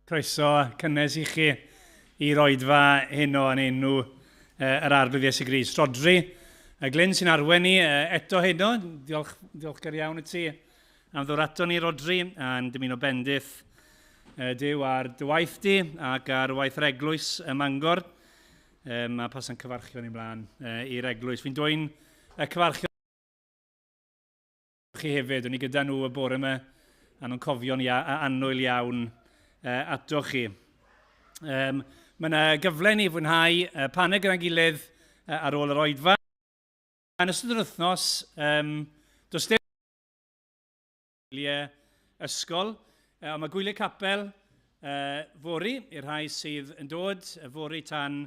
Croeso cynnes i chi i'r oedfa heno yn enw yr Arglwydd Iesu Grist. Rhodri a Glyn sy'n arwen ni eto heno. Diolch, diolchgar iawn i ti am ddod ato ni, Rhodri, a'n dymuno bendith Duw ar dy waith di ac ar waith yr eglwys ym Mangor. Um, a pasa'n cyfarchion i mlaen i'r eglwys. Fi'n dwyn y cyfarchion chi hefyd. O'n i gyda nhw y bore yma, a nhw'n cofio'n ia, a annwyl iawn ato chi. Um, mae yna gyfle ni fwynhau paned gyda'n gilydd ar ôl yr oedfa. Yn ystod yr wythnos, um, does dim gwyliau ysgol, ond mae gwyliau capel fory i'r rhai sydd yn dod, fory tan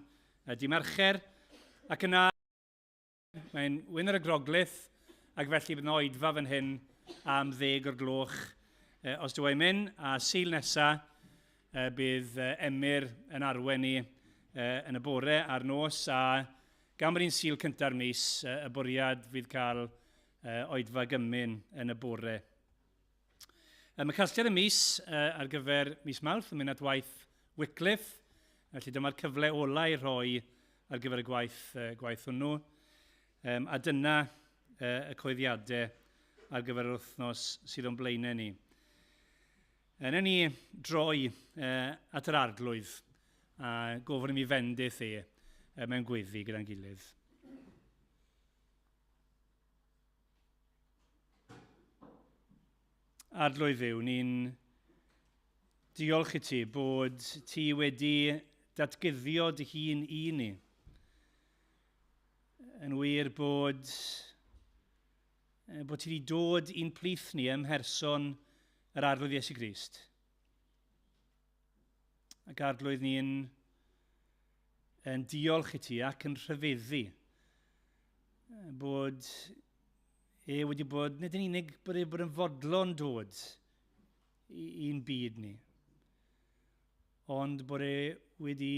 di Mercher, ac yna Mae'n wyn ar y Groglith, ac felly bydd yna oedfa fan hyn am ddeg o'r gloch eh, os dwi e'n mynd, a Sul nesa eh, bydd eh, Emyr yn arwen ni eh, yn y bore a'r nos, a gan bod hi'n Sul cynta'r mis, eh, y bwriad fydd cael eh, oedfa gymun yn y bore. Mae casgliad y mis ar gyfer mis Mawrth yn mynd at waith Wycliffe, felly dyma'r cyfle ola i rhoi ar gyfer y gwaith, gwaith hwnnw. Um, a dyna uh, y coeddiadau ar gyfer yr wythnos sydd o'n blaenau ni. Yna ni droi uh, at yr arglwydd a gofyn i mi fendith e mewn gweddi gyda'n gilydd. Arglwydd Dduw, ni'n diolch i ti bod ti wedi datguddio dy hun i ni. Yn wir bod, bod ti wedi dod i'n plith ni ym mherson yr Arglwydd Iesu Grist. Ac Arglwydd ni'n yn diolch i ti ac yn rhyfeddu bod e wedi bod, nid yn unig bod e bod yn fodlon dod i'n byd ni, ond bod e wedi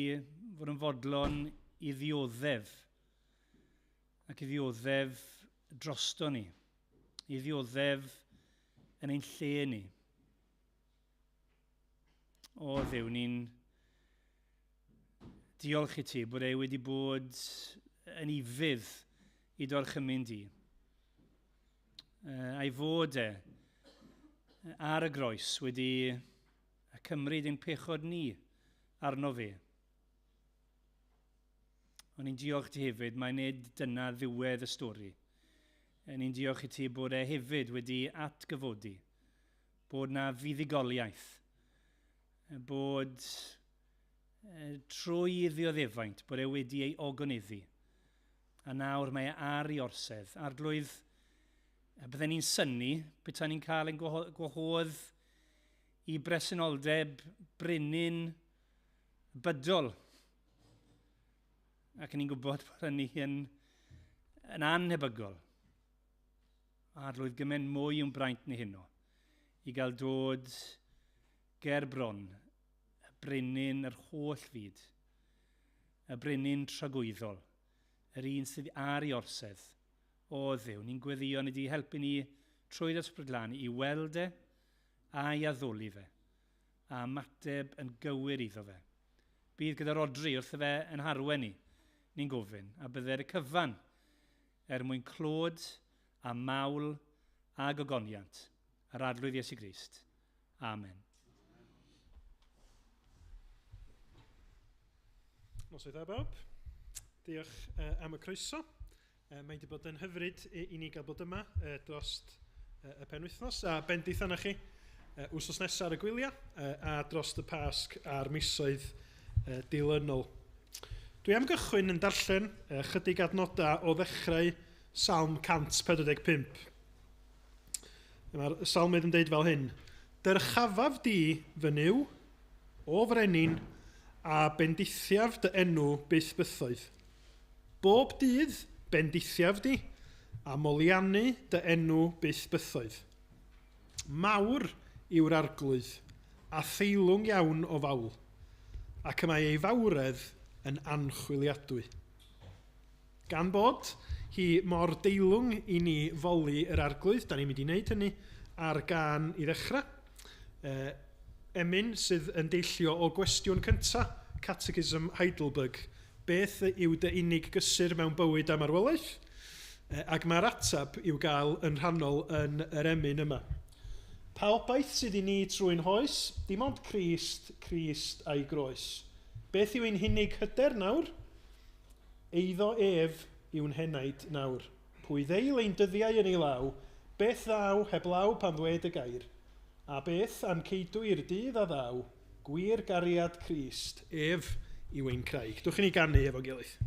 fod yn fodlon i ddioddef ac i ddioddef drosto ni, i ddioddef yn ein lle ni. O Dduw, ni'n diolch i ti bod e wedi bod yn ufudd i dorchymyn di. A'i fod e ar y groes wedi cymryd ein pechod ni arno fe. Ond ni'n diolch ti hefyd, mae nid dyna ddiwedd y stori. Ni'n diolch i ti bod e hefyd wedi atgyfodi bod 'na fuddugoliaeth, bod trwy ddioddefaint bod e wedi ei ogoneddu, a nawr mae e ar ei orsedd. Arglwydd, bydden ni'n synnu petai ni'n cael ein gwahodd i bresenoldeb brenin bydol. Ac ni'n gwybod bod hynny yn, yn anhebygol. Arglwydd, gymaint mwy yw'n braint ni heno i gael dod ger bron y brenin yr holl fyd, y brenin tragwyddol, yr un sydd ar ei orsedd. O Dduw, ni'n gweddïo ni di helpu ni trwy dy Ysbryd Glân i weld e a'i addoli fe, a ymateb yn gywir iddo fe. Bydd gyda Rhodri wrtho fe yn harwen ni, ni'n gofyn, a bydde'r y cyfan er mwyn clod a mawl a gogoniant yr Arglwydd Iesu Grist. Amen. Noswaith dda bawb. Diolch uh, am y croeso. Uh, mae wedi bod yn hyfryd i, i ni gael bod yma uh, dros uh, y penwythnos a bendith arna chi uh, wsos nesaf ar y gwyliau uh, a dros y Pasg a'r misoedd uh, dilynol. Dwi am gychwyn yn darllen chydig adnodau o ddechrau Salm 145. Mae'r salmydd yn deud fel hyn, Dyrchafaf di, fy Nuw, o frenin, a bendithiaf dy enw byth bythoedd. Bob dydd bendithiaf di, a moliannu dy enw byth bythoedd. Mawr yw'r Arglwydd, a theilwng iawn o fawl, ac y mae ei fawredd yn anchwiliadwy. Gan bod hi mor deilwng i ni foli yr Arglwydd, da ni'n mynd i wneud hynny ar gân i ddechrau. E, Emyn sydd yn deillio o gwestiwn cyntaf Catechism Heidelberg. Beth yw dy unig gysur mewn bywyd a marwolaeth? Ac mae'r ateb i'w gael yn rhannol yn yr emyn yma. Pa obaith sydd i ni trwy'n hoes? Dim ond Crist, Crist a'i groes. Beth yw ein hunig hyder nawr? Eiddo ef yw'n henaid nawr. Pwy ddeil ein dyddiau yn ei law? Beth ddaw heblaw pan ddwed y gair? A beth a'n ceidw i'r dydd a ddaw? Gwir gariad Crist, ef yw ein craig. Dwch i ni ganu efo gilydd.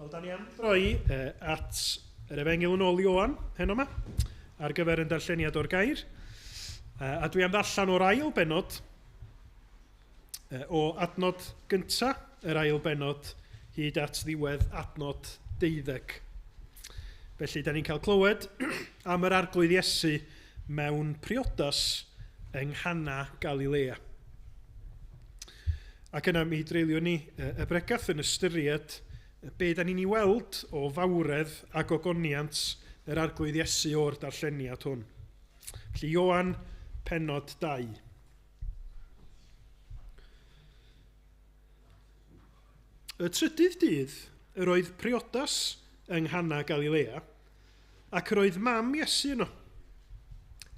Wel, da ni am droi at yr Efengyl yn ôl Ioan heno yma, ar gyfer yn darlleniad o'r gair. A dwi am ddarllen o'r ail bennod, o adnod gynta, yr ail bennod, hyd at ddiwedd adnod 12. Felly, da ni'n cael clywed am yr Arglwydd Iesu mewn priodas yng Nghana Galilea. Ac yna mi dreuliwn ni y bregath yn ystyried be da ni'n ei weld o fawredd a gogoniant yr Arglwydd Iesu o'r darlleniad hwn. Felly, Ioan, pennod 2. Y trydydd dydd, yr oedd priodas yng Nghana Galilea, ac yr oedd mam Iesu yno.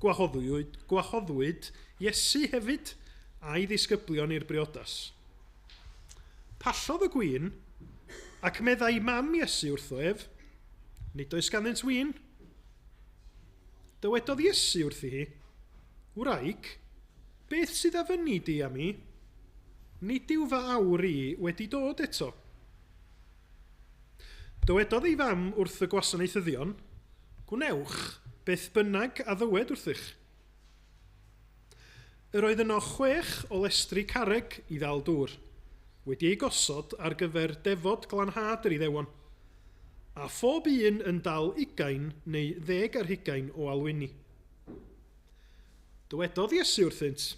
Gwahoddwyd, gwahoddwyd Iesu hefyd a'i ddisgyblion i'r briodas. Pallodd y gwin, ac meddai mam Iesu wrtho ef, Nid oes ganddynt win. Dywedodd Iesu wrthi hi, Wraig, beth sydd a fyni di a mi? Nid yw fy awr i wedi dod eto. Dywedodd ei fam wrth y gwasanaethyddion, Gwnewch beth bynnag a ddywed wrthych. Yr oedd yno chwech o lestri carreg i ddal dŵr, wedi eu gosod ar gyfer defod glanhad yr Iddewon, a phob un yn dal ugain neu ddeg ar hugain o alwyni. Dywedodd Iesu wrthynt,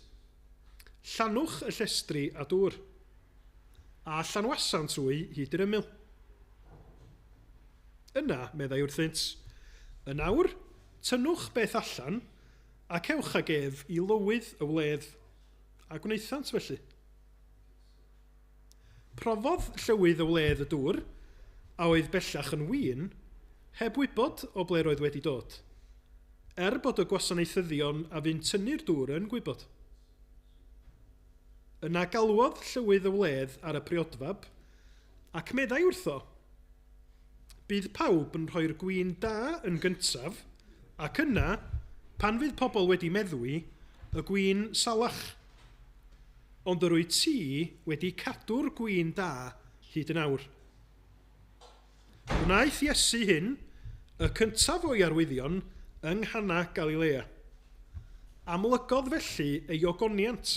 Llanwch y llestri â dŵr. A llanwasant hwy hyd yr ymyl. Yna, meddai wrthynt, Yn awr, tynnwch beth allan, ac ewch ag ef i lywydd y wledd. A gwnaethant felly. Profodd llywydd y wledd y dŵr, a oedd bellach yn win, heb wybod o ble roedd wedi dod, er bod y gwasanaethyddion a fu'n tynnu'r dŵr yn gwybod. Yna galwodd llywydd y wledd ar y priodfab, ac meddai wrtho, Bydd pawb yn rhoi'r gwin da yn gyntaf, ac yna, pan fydd pobl wedi meddwi, y gwin salach. Ond yr wyt ti wedi cadw'r gwin da hyd yn awr. Gwnaeth Iesu hyn, y cyntaf o'i arwyddion, yng Nghana Galilea. Amlygodd felly ei ogoniant,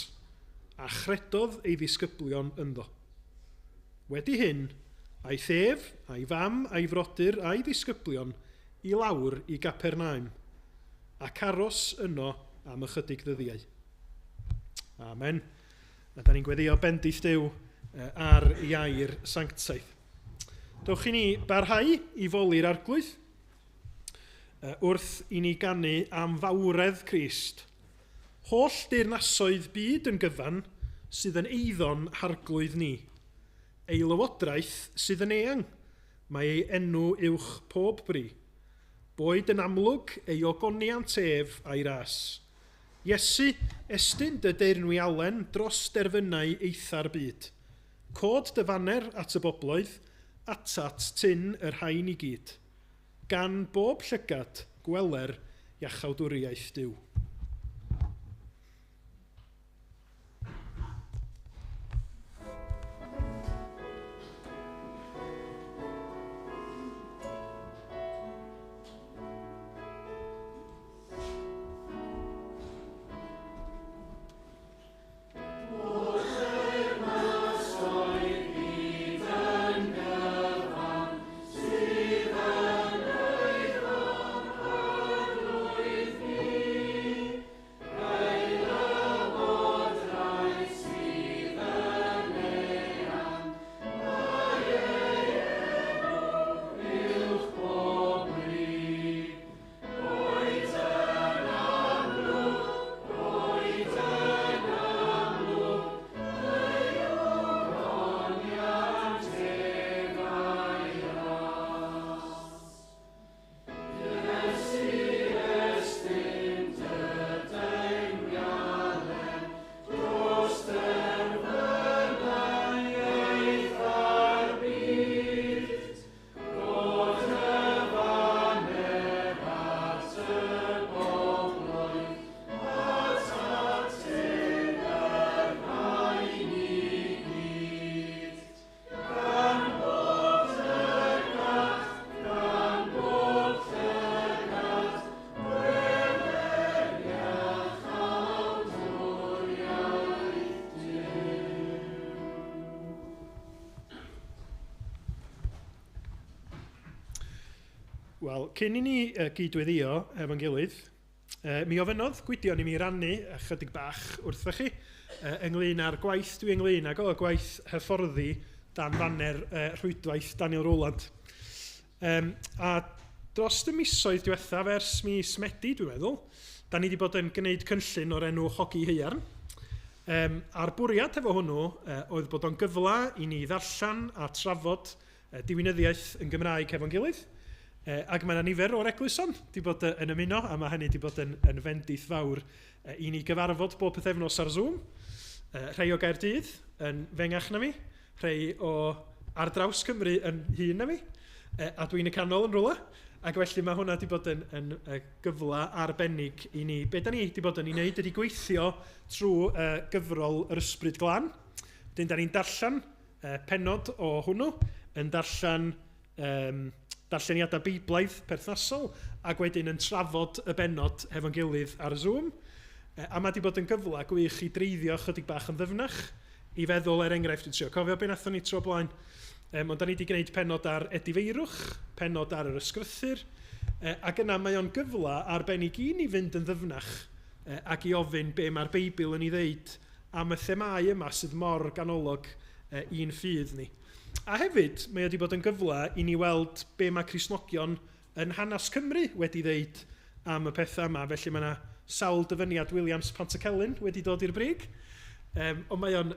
a chredodd ei ddisgyblion ynddo. Wedi hyn, aeth ef, a'i fam, a'i frodyr, a'i ddisgyblion i lawr i Gapernaum, ac aros yno am ychydig ddyddiau. Amen. A da ni'n gweddio bendith Duw ar ei air sanctaidd. Dewch i ni barhau i foli'r arglwydd wrth i ni ganu am fawredd Crist. Holl deyrnasoedd byd yn gyfan sydd yn eiddo'n harglwydd ni. Ei lywodraeth sydd yn eang, mae ei enw uwch pob bri. Boed yn amlwg ei ogoniant ef a'i ras. Iesu, estyn dy deyrnwialen dros derfynau eitha'r byd. Cod dy faner at y bobloedd, atat tyn y rhain i gyd. Gan bob llygad, gweler iachawdwriaeth Duw. Wel, cyn i ni gydweddio efo'n gilydd, mi ofynnodd Gwydion i mi rannu ychydig bach wrthoch chi ynglyn â'r gwaith dwi ynglyn ag o, gwaith hyfforddi dan faner rhwydwaith Daniel Rowland. Um, a dros y misoedd diwethaf, ers mis Medi, dwi'n meddwl, da ni wedi bod yn gwneud cynllun o'r enw Hogi Haearn. A'r bwriad efo hwnnw oedd bod o'n gyfle i ni ddarllen a trafod diwinyddiaeth yn Gymraeg hefo'n gilydd. Ac mae yna nifer o'r eglwyson wedi bod yn ymuno, a mae hynny wedi bod yn fendith fawr i ni gyfarfod bob pythefnos ar Zoom. Rhai o Gaerdydd yn fengach na fi, rhai o ar draws Cymru yn hŷn na fi, a dwi'n y canol yn rhywle. Ac felly mae hwnna wedi bod yn gyfle arbennig i ni. Be da ni wedi bod yn ei wneud ydy gweithio trwy gyfrol yr Ysbryd Glân. Wedyn da ni'n darllen pennod o hwnnw, yn darllen darlleniadau Beiblaidd perthnasol, ac wedyn yn trafod y bennod hefo'n gilydd ar Zoom. A mae wedi bod yn gyfle gwych i dreiddio chydig bach yn ddyfnach, i feddwl, er enghraifft, yn trio cofio be nathon ni tro blaen. Ond da ni wedi gwneud pennod ar edifeirwch, pennod ar yr ysgrythur, ac yna mae o'n gyfle arbennig i ni fynd yn ddyfnach ac i ofyn be mae'r Beibl yn ei ddeud am y themâu yma sydd mor ganolog i'n ffydd ni. A hefyd, mae wedi bod yn gyfle i ni weld be mae Cristnogion yn hanes Cymru wedi ddeud am y pethau yma. Felly mae yna sawl dyfyniad Williams Pantycelyn wedi dod i'r brig. Ond mae o'n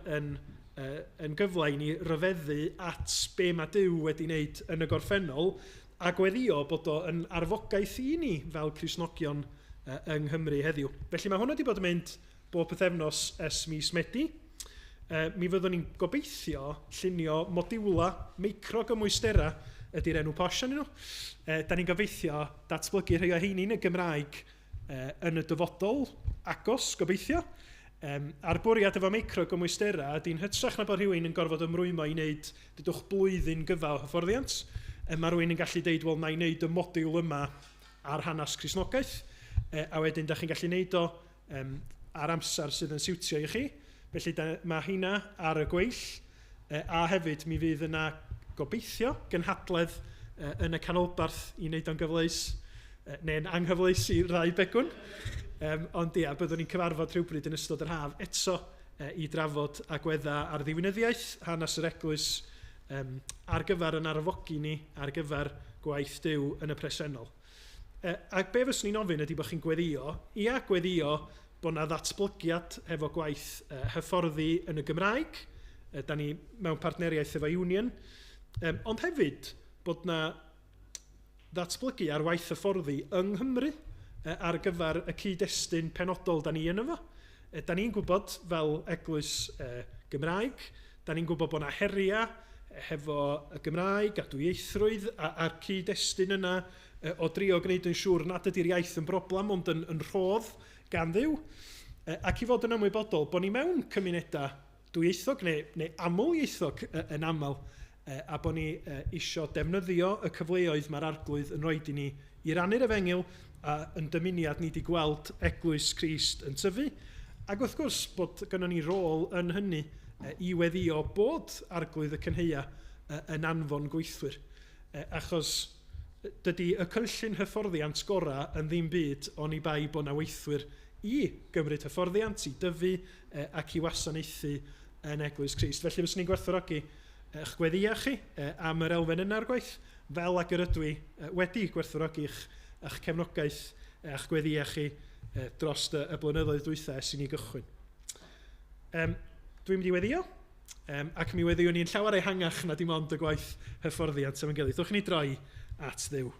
yn gyfle i ni ryfeddu at be mae Duw wedi wneud yn y gorffennol a gweddio bod o yn arfogaeth i ni fel Cristnogion yng Nghymru heddiw. Felly mae hwnna wedi bod yn mynd bob pythefnos ers mis Medi. Mi fyddwn ni'n gobeithio llunio modiwla meicro-gymwysterau ydy'r enw posh arnyn nhw. Da ni'n gobeithio datblygu rhai o heini yn y Gymraeg yn y dyfodol agos, gobeithio. A'r bwriad efo meicro-gymwysterau ydy'n hytrach na bod rhywun yn gorfod ymrwymo i wneud, dydwch, blwyddyn gyfa o hyfforddiant. Mae rhywun yn gallu deud, wel, na i wneud y modiwl yma ar hanes Cristnogaeth, a wedyn da chi'n gallu wneud o ar amser sydd yn siwtio i chi. Felly mae hynna ar y gweill, a hefyd mi fydd yna gobeithio gynhadledd yn y canolbarth i wneud o'n gyfleus, neu'n anghyfleus i rai begwn. Ond ia, byddwn ni'n cyfarfod rhywbryd yn ystod yr haf eto i drafod agweddau ar ddiwinyddiaeth, hanes yr eglwys, ar gyfer yn arfogi ni, ar gyfer gwaith Duw yn y presennol. Ac be fyswn i'n ofyn ydy bod chi'n gweddio, ia, gweddio bod yna ddatblygiad efo gwaith hyfforddi yn y Gymraeg, da ni mewn partneriaeth efo Union, ond hefyd bod yna ddatblygu ar waith hyfforddi yng Nghymru ar gyfer y cyd-destun penodol da ni yno fo. Da ni'n gwybod fel eglwys Gymraeg, da ni'n gwybod bod yna heriau hefo y Gymraeg a dwyieithrwydd a'r cyd-destun yna o drio gwneud yn siŵr nad ydy'r iaith yn broblem ond yn rhodd gan Dduw. Ac i fod yn ymwybodol bod ni mewn cymunedau dwyieithog neu amlieithog yn aml, a bod ni isio defnyddio y cyfleoedd mae'r Arglwydd yn rhoi i ni i rannu'r efengyl, a yn dymuniad ni wedi gweld Eglwys Crist yn tyfu, ac wrth gwrs bod gynnon ni rôl yn hynny i weddio bod Arglwydd y Cynhaea yn anfon gweithwyr, achos dydy y cynllun hyfforddiant gorau yn ddim byd oni bai bod na weithwyr i gymryd hyfforddiant, i dyfu ac i wasanaethu yn Eglwys Crist. Felly fyswn i'n gwerthfawrogi eich gweddïau chi am yr elfen yna o'r gwaith, fel ag yr ydw i wedi gwerthfawrogi eich cefnogaeth a'ch gweddïau chi dros y blynyddoedd dwytha ers i ni gychwyn. Dwi'n mynd i weddio, ac mi weddiwn ni'n llawer ehangach na dim ond y gwaith hyfforddiant efo'n gilydd. Dwch i ni droi at Dduw.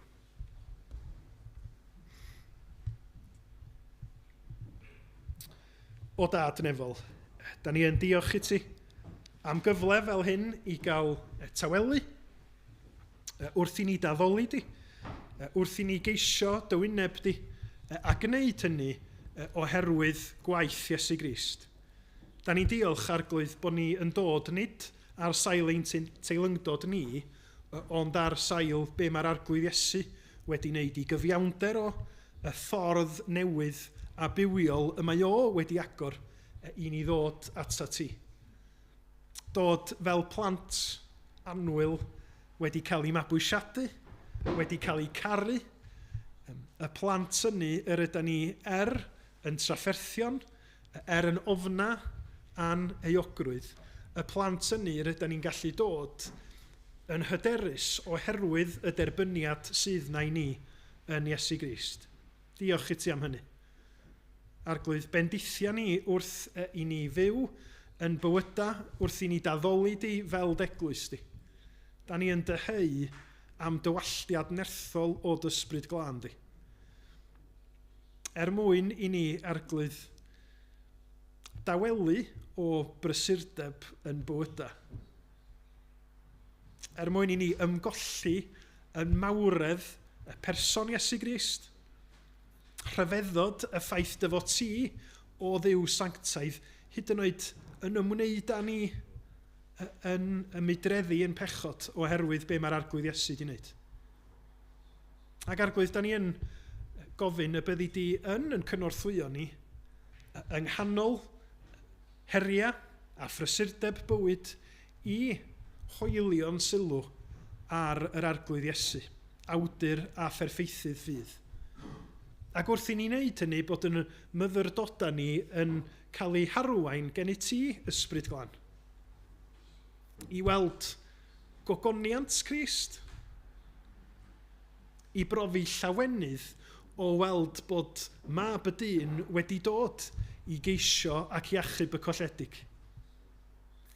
O Dad nefol, da ni yn diolch i ti am gyfle fel hyn i gael tawelu, wrth i ni daddoli di, wrth i ni geisio dy wyneb di, a gwneud hynny oherwydd gwaith Iesu Grist. Da ni'n diolch, Arglwydd, bod ni yn dod nid ar sail ein teilyngdod ni, ond ar sail be mae'r Arglwydd Iesu wedi wneud i gyfiawnder o, y ffordd newydd a bywiol y mae o wedi agor i ni ddod atat ti. Dod fel plant annwyl wedi cael eu mabwysiadu, wedi cael eu caru. Y plant hynny yr yda ni yn trafferthion, yn ofna a'n euogrwydd. Y plant hynny yr yda ni'n gallu dod yn hyderus oherwydd y derbyniad sydd na i ni yn Iesu Grist. Diolch i ti am hynny. Arglwydd, bendithia ni wrth i ni fyw yn bywyda, wrth i ni d'addoli di fel d'eglwys di. Da ni yn dyheu am dywalltiad nerthol o d'Ysbryd Glân di. Er mwyn i ni, Arglwydd, dawelu o brysurdeb yn bywyda. Er mwyn i ni ymgolli yn mawredd y person Iesu Grist. Rhyfeddod y ffaith dy fod ti, o Dduw sanctaidd, hyd yn oed yn ymwneud â ni yn y mudreddi yn pechod oherwydd be mae'r Arglwydd Iesu di wneud. Ac Arglwydd, da ni yn gofyn y byddi di yn cynorthwyo ni yng nghanol heriau a phrysurdeb bywyd i hoelio'n sylw ar yr Arglwydd Iesu, awdur a pherffeithydd ffydd. Ac wrth i ni wneud hynny, bod yn myfyrdodau ni yn cael eu harwain gen i ti, Ysbryd Glân, i weld gogoniant Crist, i brofi llawenydd o weld bod Mab y Dyn wedi dod i geisio ac i achub y colledig.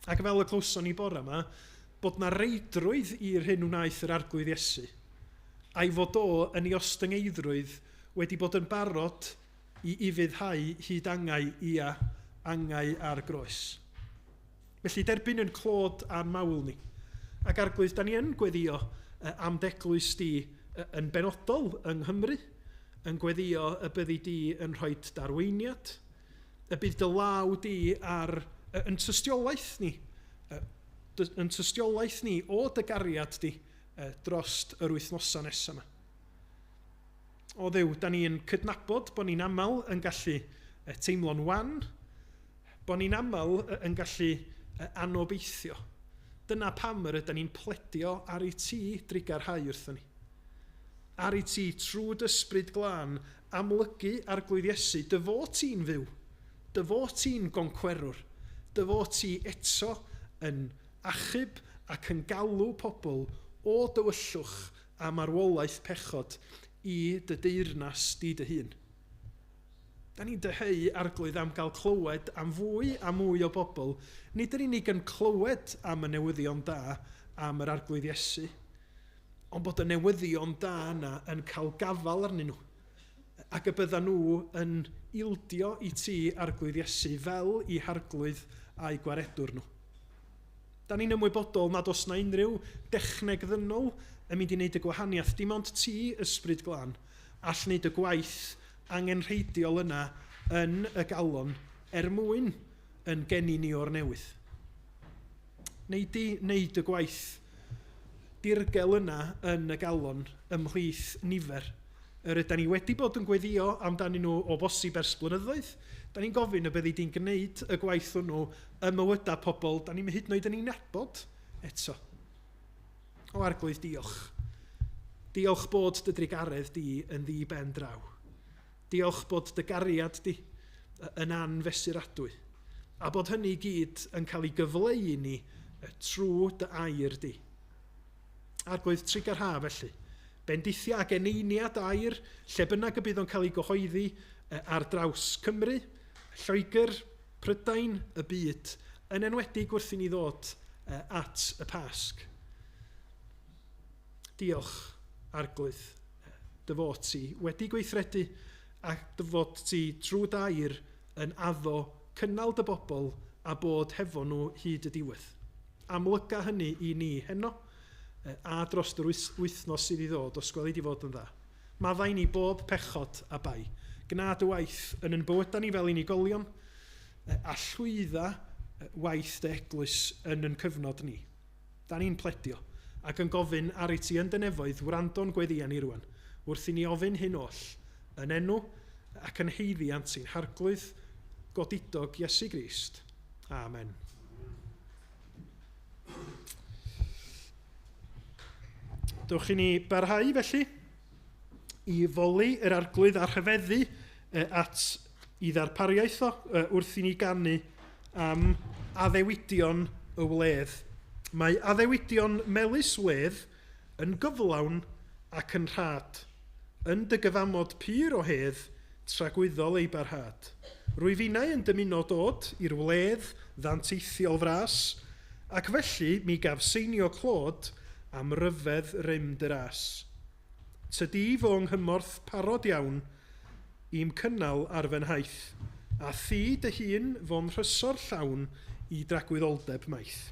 Ac fel y clywson ni bore yma, bod 'na reidrwydd i'r hyn wnaeth yr Arglwydd Iesu, a'i fod o yn ei ostyngeiddrwydd wedi bod yn barod i ufuddhau hyd angau, ia, angau ar groes. Felly derbyn yn clod a'n mawl ni. Ac Arglwydd, da ni yn gweddio am d'eglwys di yn benodol yng Nghymru, yn gweddio y byddi di yn rhoi d'arweiniad, y bydd dy law di ar yn tystiolaeth ni, yn tystiolaeth ni o dy gariad di drost yr wythnosau nesaf yma. O Dduw, da ni'n cydnabod bod ni'n aml yn gallu teimlo'n wan, bod ni'n aml yn gallu anobeithio. Dyna pam yr ydyn ni'n pledio ar i ti drugarhau wrthon ni. Ar i ti, trwy d'Ysbryd Glân, amlygu Arglwydd Iesu, dy fod ti'n fyw, dy fod ti'n goncwerwr, dy fod ti eto yn achub ac yn galw pobl o dywyllwch a marwolaeth pechod i dy deyrnas di dy hun. Da ni'n dyheu, Arglwydd, am gael clywed am fwy a mwy o bobl, nid yn unig yn clywed am y newyddion da am yr Arglwydd Iesu, ond bod y newyddion da yna yn cael gafael arnyn nhw, ac y byddan nhw yn ildio i ti, Arglwydd Iesu, fel i Harglwydd a'u Gwaredwr nhw. Da ni'n ymwybodol nad oes na unrhyw dechneg ddynol yn mynd i wneud y gwahaniaeth, dim ond ti, Ysbryd Glân, all wneud y gwaith angenrheidiol yna yn y galon er mwyn yn geni ni o'r newydd. Nei di wneud y gwaith dirgel yna yn y galon ymhlith nifer yr ydan ni wedi bod yn gweddïo amdanyn nhw o bosib ers blynyddoedd. Da ni'n gofyn y byddi di'n gwneud y gwaith hwnnw ym mywydau pobl da ni'm hyd yn oed yn ei nabod eto. O Arglwydd, diolch. Diolch bod dy drugaredd di yn ddi ben draw. Diolch bod dy gariad di yn anfesuradwy, a bod hynny i gyd yn cael ei gyfleu i ni trwy dy air di. Arglwydd, trugarha felly. Bendithia ac eneinia dy air, lle bynnag y bydd o'n cael ei gyhoeddi ar draws Cymru, Lloegr, Prydain, y byd, yn enwedig wrth i ni ddod at y Pasg. Diolch, Arglwydd, dy fod ti wedi gweithredu a dy fod ti trwy dair yn addo cynnal dy bobl a bod hefo nhw hyd y diwedd. Amlyga hynny i ni heno a dros yr wythnos sydd i ddod, os gweli di fod yn dda. Maddau ni bob pechod a bai. Gwna dy waith yn yn bywydau ni fel unigolion, a llwydda waith dy eglwys yn yn cyfnod ni. Da ni'n pledio, ac yn gofyn ar i ti yn dy nefoedd wrando'n gweddïau ni rwan, wrth i ni ofyn hyn oll, yn enw ac yn haeddiant ein Harglwydd godidog Iesu Grist. Amen. Dewch i ni barhau felly i foli yr Arglwydd a rhyfeddu at i ddarpariaeth o wrth i ni ganu am addewidion y wledd. Mae addewidion melys wledd yn gyflawn ac yn rhad. Yn dy gyfamod pur o hedd, tragwyddol ei barhad. Rwyf innau yn dymuno dod i'r wledd ddanteithiol fras, ac felly mi gaf seinio clod am ryfedd rym dy ras. Tydi fo nghymorth parod iawn i'm cynnal ar fy nhaith, a thi dy hun fo'n rhysor llawn i dragwyddoldeb maith.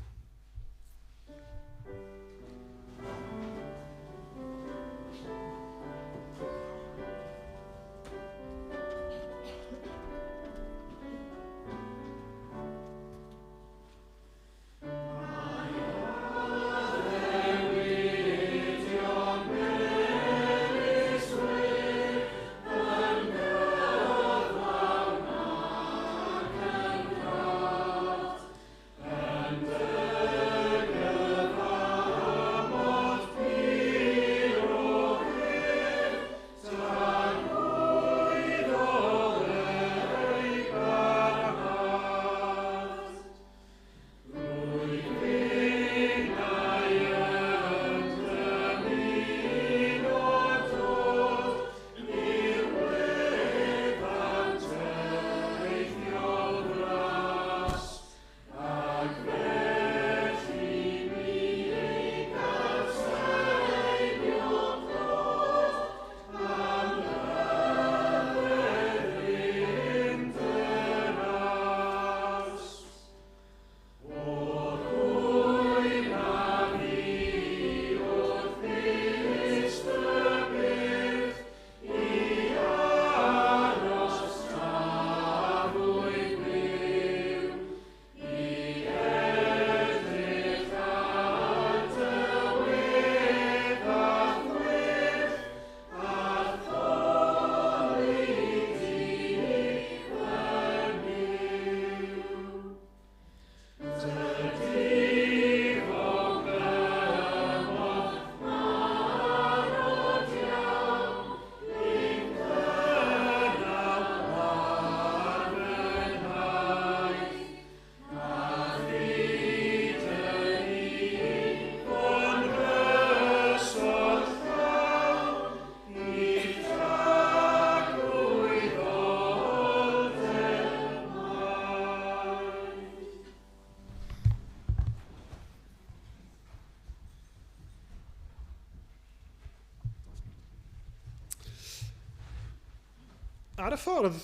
Ar y ffordd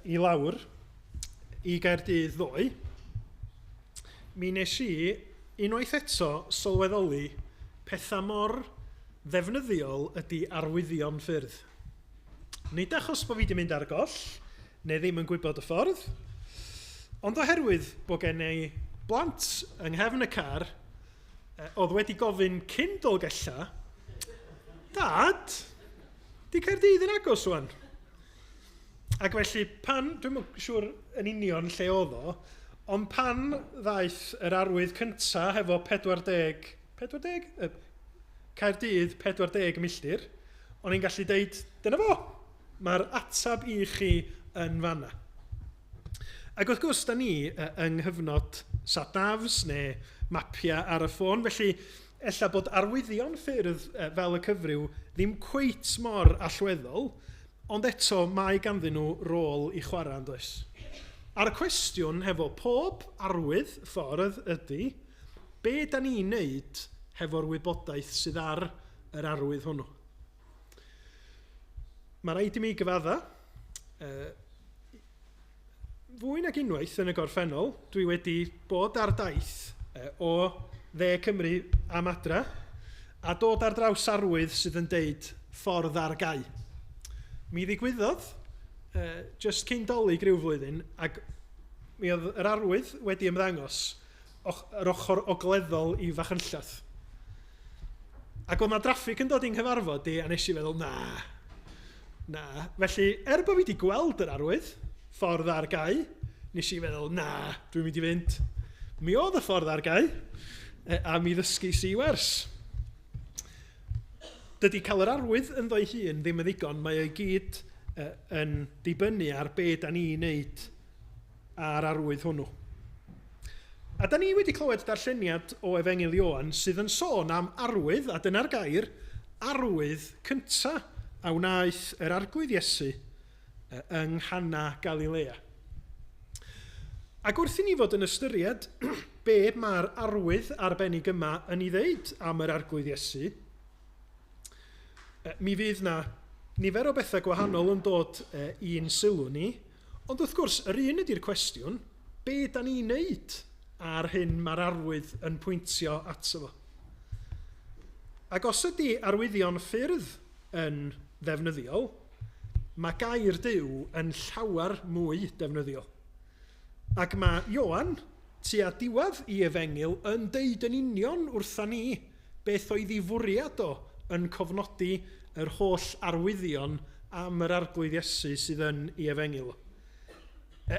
i lawr i Gaerdydd ddoe, mi nes i unwaith eto sylweddoli pethau mor ddefnyddiol ydy arwyddion ffyrdd. Nid achos bod fi wedi mynd ar goll, neu ddim yn gwybod y ffordd, ond oherwydd bod gen i blant yng nghefn y car oedd wedi gofyn cyn Dolgellau, Dad, di Caerdydd yn agos rwan? Ac felly pan, dwi'm yn siŵr yn union lle oedd o, ond pan ddaeth yr arwydd cynta hefo 40, 40? Caerdydd 40 milltir, o'n i'n gallu deud, dyna fo, mae'r atab i chi yn fanna. Ac wrth gwrs, da ni yng nghyfnod sat-navs neu mapiau ar y ffôn, felly ella bod arwyddion ffyrdd fel y cyfryw ddim cweit mor allweddol, ond eto mae ganddyn nhw rôl i chwarae, yn does? A'r cwestiwn hefo pob arwydd ffordd ydy, be da ni'n neud hefo'r wybodaeth sydd ar yr arwydd hwnnw? Mae rhaid i mi gyfadda, fwy nag unwaith yn y gorffennol, dwi wedi bod ar daith o dde Cymru am adra, a dod ar draws arwydd sydd yn deud ffordd ar gau. Mi ddigwyddodd, just cyn Dolig ryw flwyddyn, ac mi oedd yr arwydd wedi ymddangos yr ochr ogleddol i Fachynlleth. Ac oedd 'na draffig yn dod i'n nghyfarfod i, a nes i feddwl, na, na. Felly, er bod fi wedi gweld yr arwydd, ffordd ar gau, nes i feddwl, na, dwi'n mynd i fynd. Mi oedd y ffordd ar gau, a mi ddysgus i wers. Dydy cael yr arwydd ynddo'i hun ddim yn ddigon, mae o'i gyd yn dibynnu ar be da ni'n neud a'r arwydd hwnnw. A da ni wedi clywed darlleniad o Efengyl Ioan sydd yn sôn am arwydd, a dyna'r gair, arwydd cynta a wnaeth yr Arglwydd Iesu yng Nghana Galilea. Ac wrth i ni fod yn ystyried be mae'r arwydd arbennig yma yn ei ddeud am yr Arglwydd Iesu, mi fydd na nifer o bethau gwahanol yn dod i'n sylw ni, ond wrth gwrs, yr un ydy'r cwestiwn, be da ni'n neud ar hyn mae'r arwydd yn pwyntio ato fo? Ac os ydy arwyddion ffyrdd yn ddefnyddiol, mae gair Duw yn llawer mwy defnyddiol. Ac mae Ioan, tua diwedd i efengyl, yn deud yn union wrtha ni beth oedd ei fwriad o yn cofnodi yr holl arwyddion am yr Arglwydd Iesu sydd yn ei efengyl.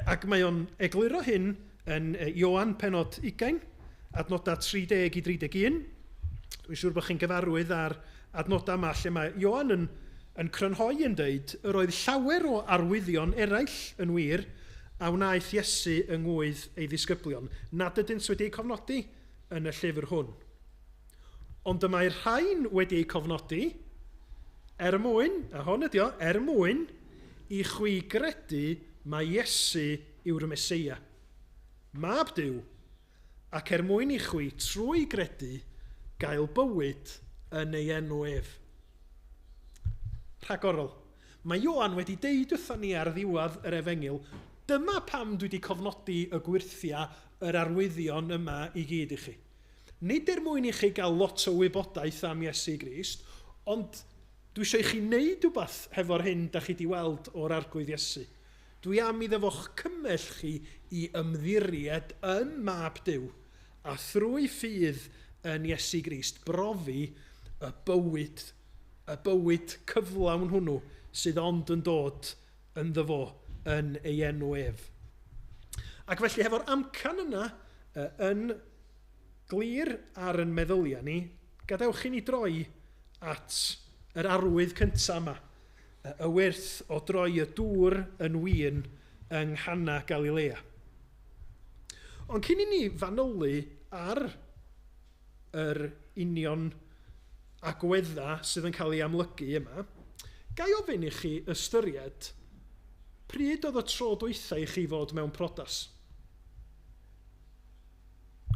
Ac mae o'n egluro hyn yn Ioan penod 20, adnodau 30 i 31. Dwi'n siŵr bod chi'n gyfarwydd â'r adnodau yma lle mae Ioan yn, yn crynhoi yn deud yr oedd llawer o arwyddion eraill yn wir a wnaeth Iesu yng ngwydd ei ddisgyblion, nad ydynt wedi eu cofnodi yn y llyfr hwn. Ond y mae'r rhain wedi eu cofnodi er mwyn, a hon ydi o, er mwyn i chwi gredu mai Iesu yw'r Meseia, Mab Duw, ac er mwyn i chwi trwy gredu gael bywyd yn ei enw ef. Rhagorol. Mae Ioan wedi deud wrthon ni ar ddiwedd yr efengyl, dyma pam dwi wedi cofnodi y gwyrthiau, yr arwyddion yma i gyd i chi. Nid er mwyn i chi gael lot o wybodaeth am Iesu Grist, ond dwi eisiau i chi wneud rhywbeth hefo'r hyn da chi wedi weld o'r Arglwydd Iesu. Dwi am iddo fo'ch cymell chi i ymddiried ym Mab Duw, a thrwy ffydd yn Iesu Grist brofi y bywyd, y bywyd cyflawn hwnnw sydd ond yn dod ynddo fo yn ei enw ef. Ac felly hefo'r amcan yna yn glir ar yn meddyliau ni, gadewch i ni droi at yr arwydd cyntaf yma, y wyrth o droi y dŵr yn win yng Nghana Galilea. Ond cyn i ni fanylu ar yr union agweddau sydd yn cael ei amlygu yma, ga i ofyn i chi ystyried pryd oedd y tro dwytha i chi fod mewn prodas?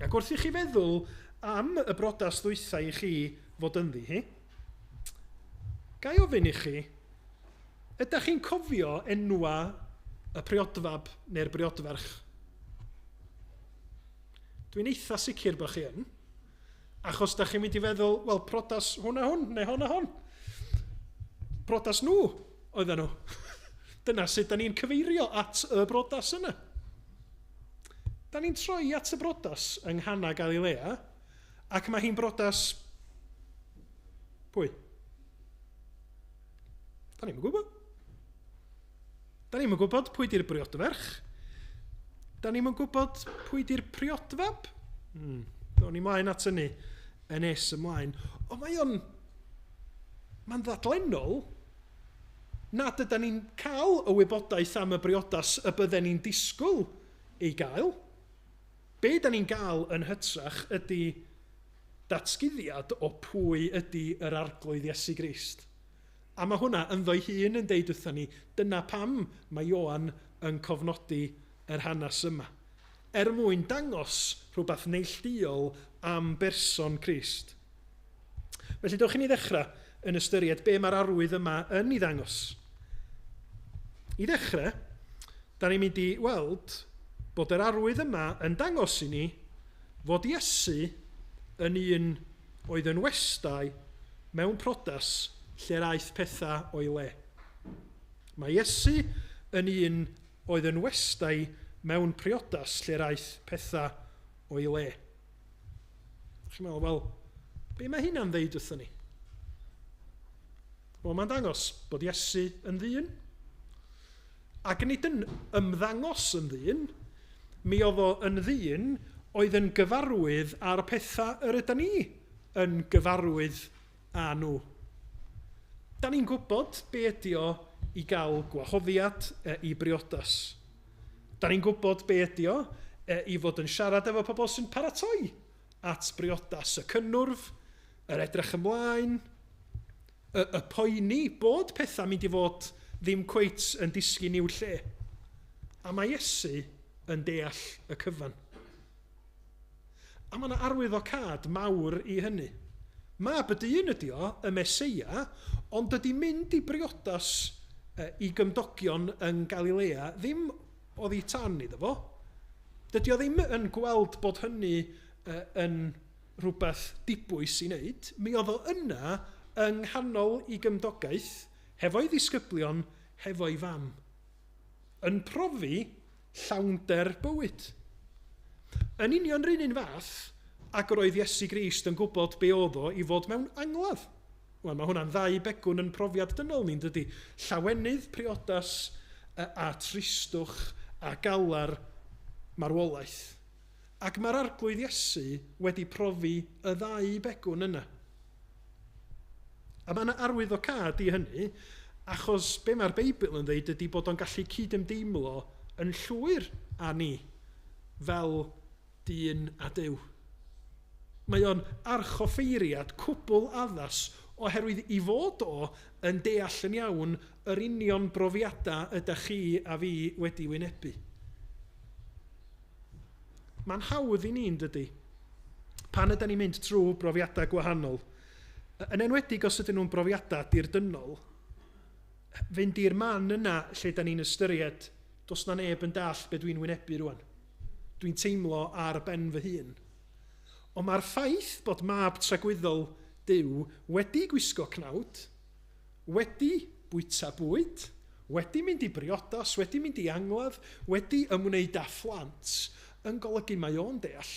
Ac wrth i chi feddwl am y brodas ddwytha i chi fod ynddi hi, ga i ofyn i chi, ydych chi'n cofio enwa y priodfab neu'r briodferch? Dwi'n eitha sicr bod chi yn. Achos da chi'n mynd i feddwl, wel, prodas hwn a hwn, neu hon a hon. Prodas nhw oedden nhw. Dyna sut da ni'n cyfeirio at y brodas yna. Da ni'n troi at y brodas yng Nghana Galilea, ac mae hi'n brodas... Pwy? Da ni'n gwybod. Da ni'm yn gwybod pwy di'r briodferch. Da ni'm yn gwybod pwy di'r priodfab. Down ni mlaen at hynny yn nes ymlaen. Ond mae o'n... Mae'n ddadlennol nad yda ni'n cael y wybodaeth am y briodas y bydden ni'n disgwyl ei gael. Be da ni'n gael yn hytrach ydy datguddiad o pwy ydy yr Arglwydd Iesu Grist. A mae hwnna ynddo'i hun yn deud wrthon ni, dyna pam mae Ioan yn cofnodi yr hanes yma. Er mwyn dangos rhywbeth neillduol am berson Crist. Felly dewch i ni ddechrau yn ystyried be mae'r arwydd yma yn ei ddangos. I ddechrau, da ni'n mynd i weld bod yr arwydd yma yn dangos i ni fod Iesu yn un oedd yn westai mewn priodas lle'r aeth pethau o'i le. Mae Iesu yn un oedd yn westai mewn priodas lle'r aeth pethau o'i le. Chi'n meddwl, wel, be mae hynna'n ddeud wrthyn ni? Wel, mae'n dangos bod Iesu yn ddyn. Ac nid yn ymddangos yn ddyn, mi oedd o yn ddyn oedd yn gyfarwydd â'r pethau yr ydan ni yn gyfarwydd â nhw. Da ni'n gwybod be ydi o i gael gwahoddiad i briodas. Da ni'n gwybod be ydi o i fod yn siarad efo pobl sy'n paratoi at briodas, y cynnwrf, yr edrych ymlaen, y, y poeni bod pethau'n mynd i fod ddim cweit yn disgyn i'w lle. A mae Iesu yn deall y cyfan. A mae yna arwyddocâd mawr i hynny. Mab y dyn ydi o, y Meseia, ond dydy mynd i briodas i gymdogion yng Galilea ddim oddi tan iddo fo. Dydy o ddim yn gweld bod hynny yn rhywbeth dibwys i wneud. Mi oedd o yna yng nghanol i gymdogaeth, hefo'i ddisgyblion, hefo'i fam. Yn profi llawnder bywyd. Yn union 'run un fath ag yr oedd Iesu Grist yn gwybod be oedd o i fod mewn angladd. Wel, mae hwnna'n ddau begwn yn profiad dynol ni'n dydy. Llawenydd priodas a tristwch a galar marwolaeth. Ac mae'r Arglwydd Iesu wedi profi y ddau begwn yna. A mae yna arwyddocâd i hynny, achos be mae'r Beibl yn dweud ydy bod o'n gallu cydymdeimlo yn llwyr â ni fel dyn a Duw. Mae o'n archoffeiriad cwbl addas oherwydd i fod o yn deall yn iawn yr union brofiadau ydych chi a fi wedi wynebu. Mae'n hawdd i ni, yn dydy, pan ydyn ni'n mynd trwy brofiadau gwahanol, yn enwedig os ydyn nhw'n brofiadau dirdynnol, fynd i'r man yna lle da ni'n ystyried, does na neb yn dall be dwi'n wynebu rwan. Dwi'n teimlo ar ben fy hun. Ond mae'r ffaith bod mab tragwyddol Duw wedi gwisgo cnawd, wedi bwyta bwyd, wedi mynd i briodas, wedi mynd i angladd, wedi ymwneud â phlant, yn golygu mae o'n deall.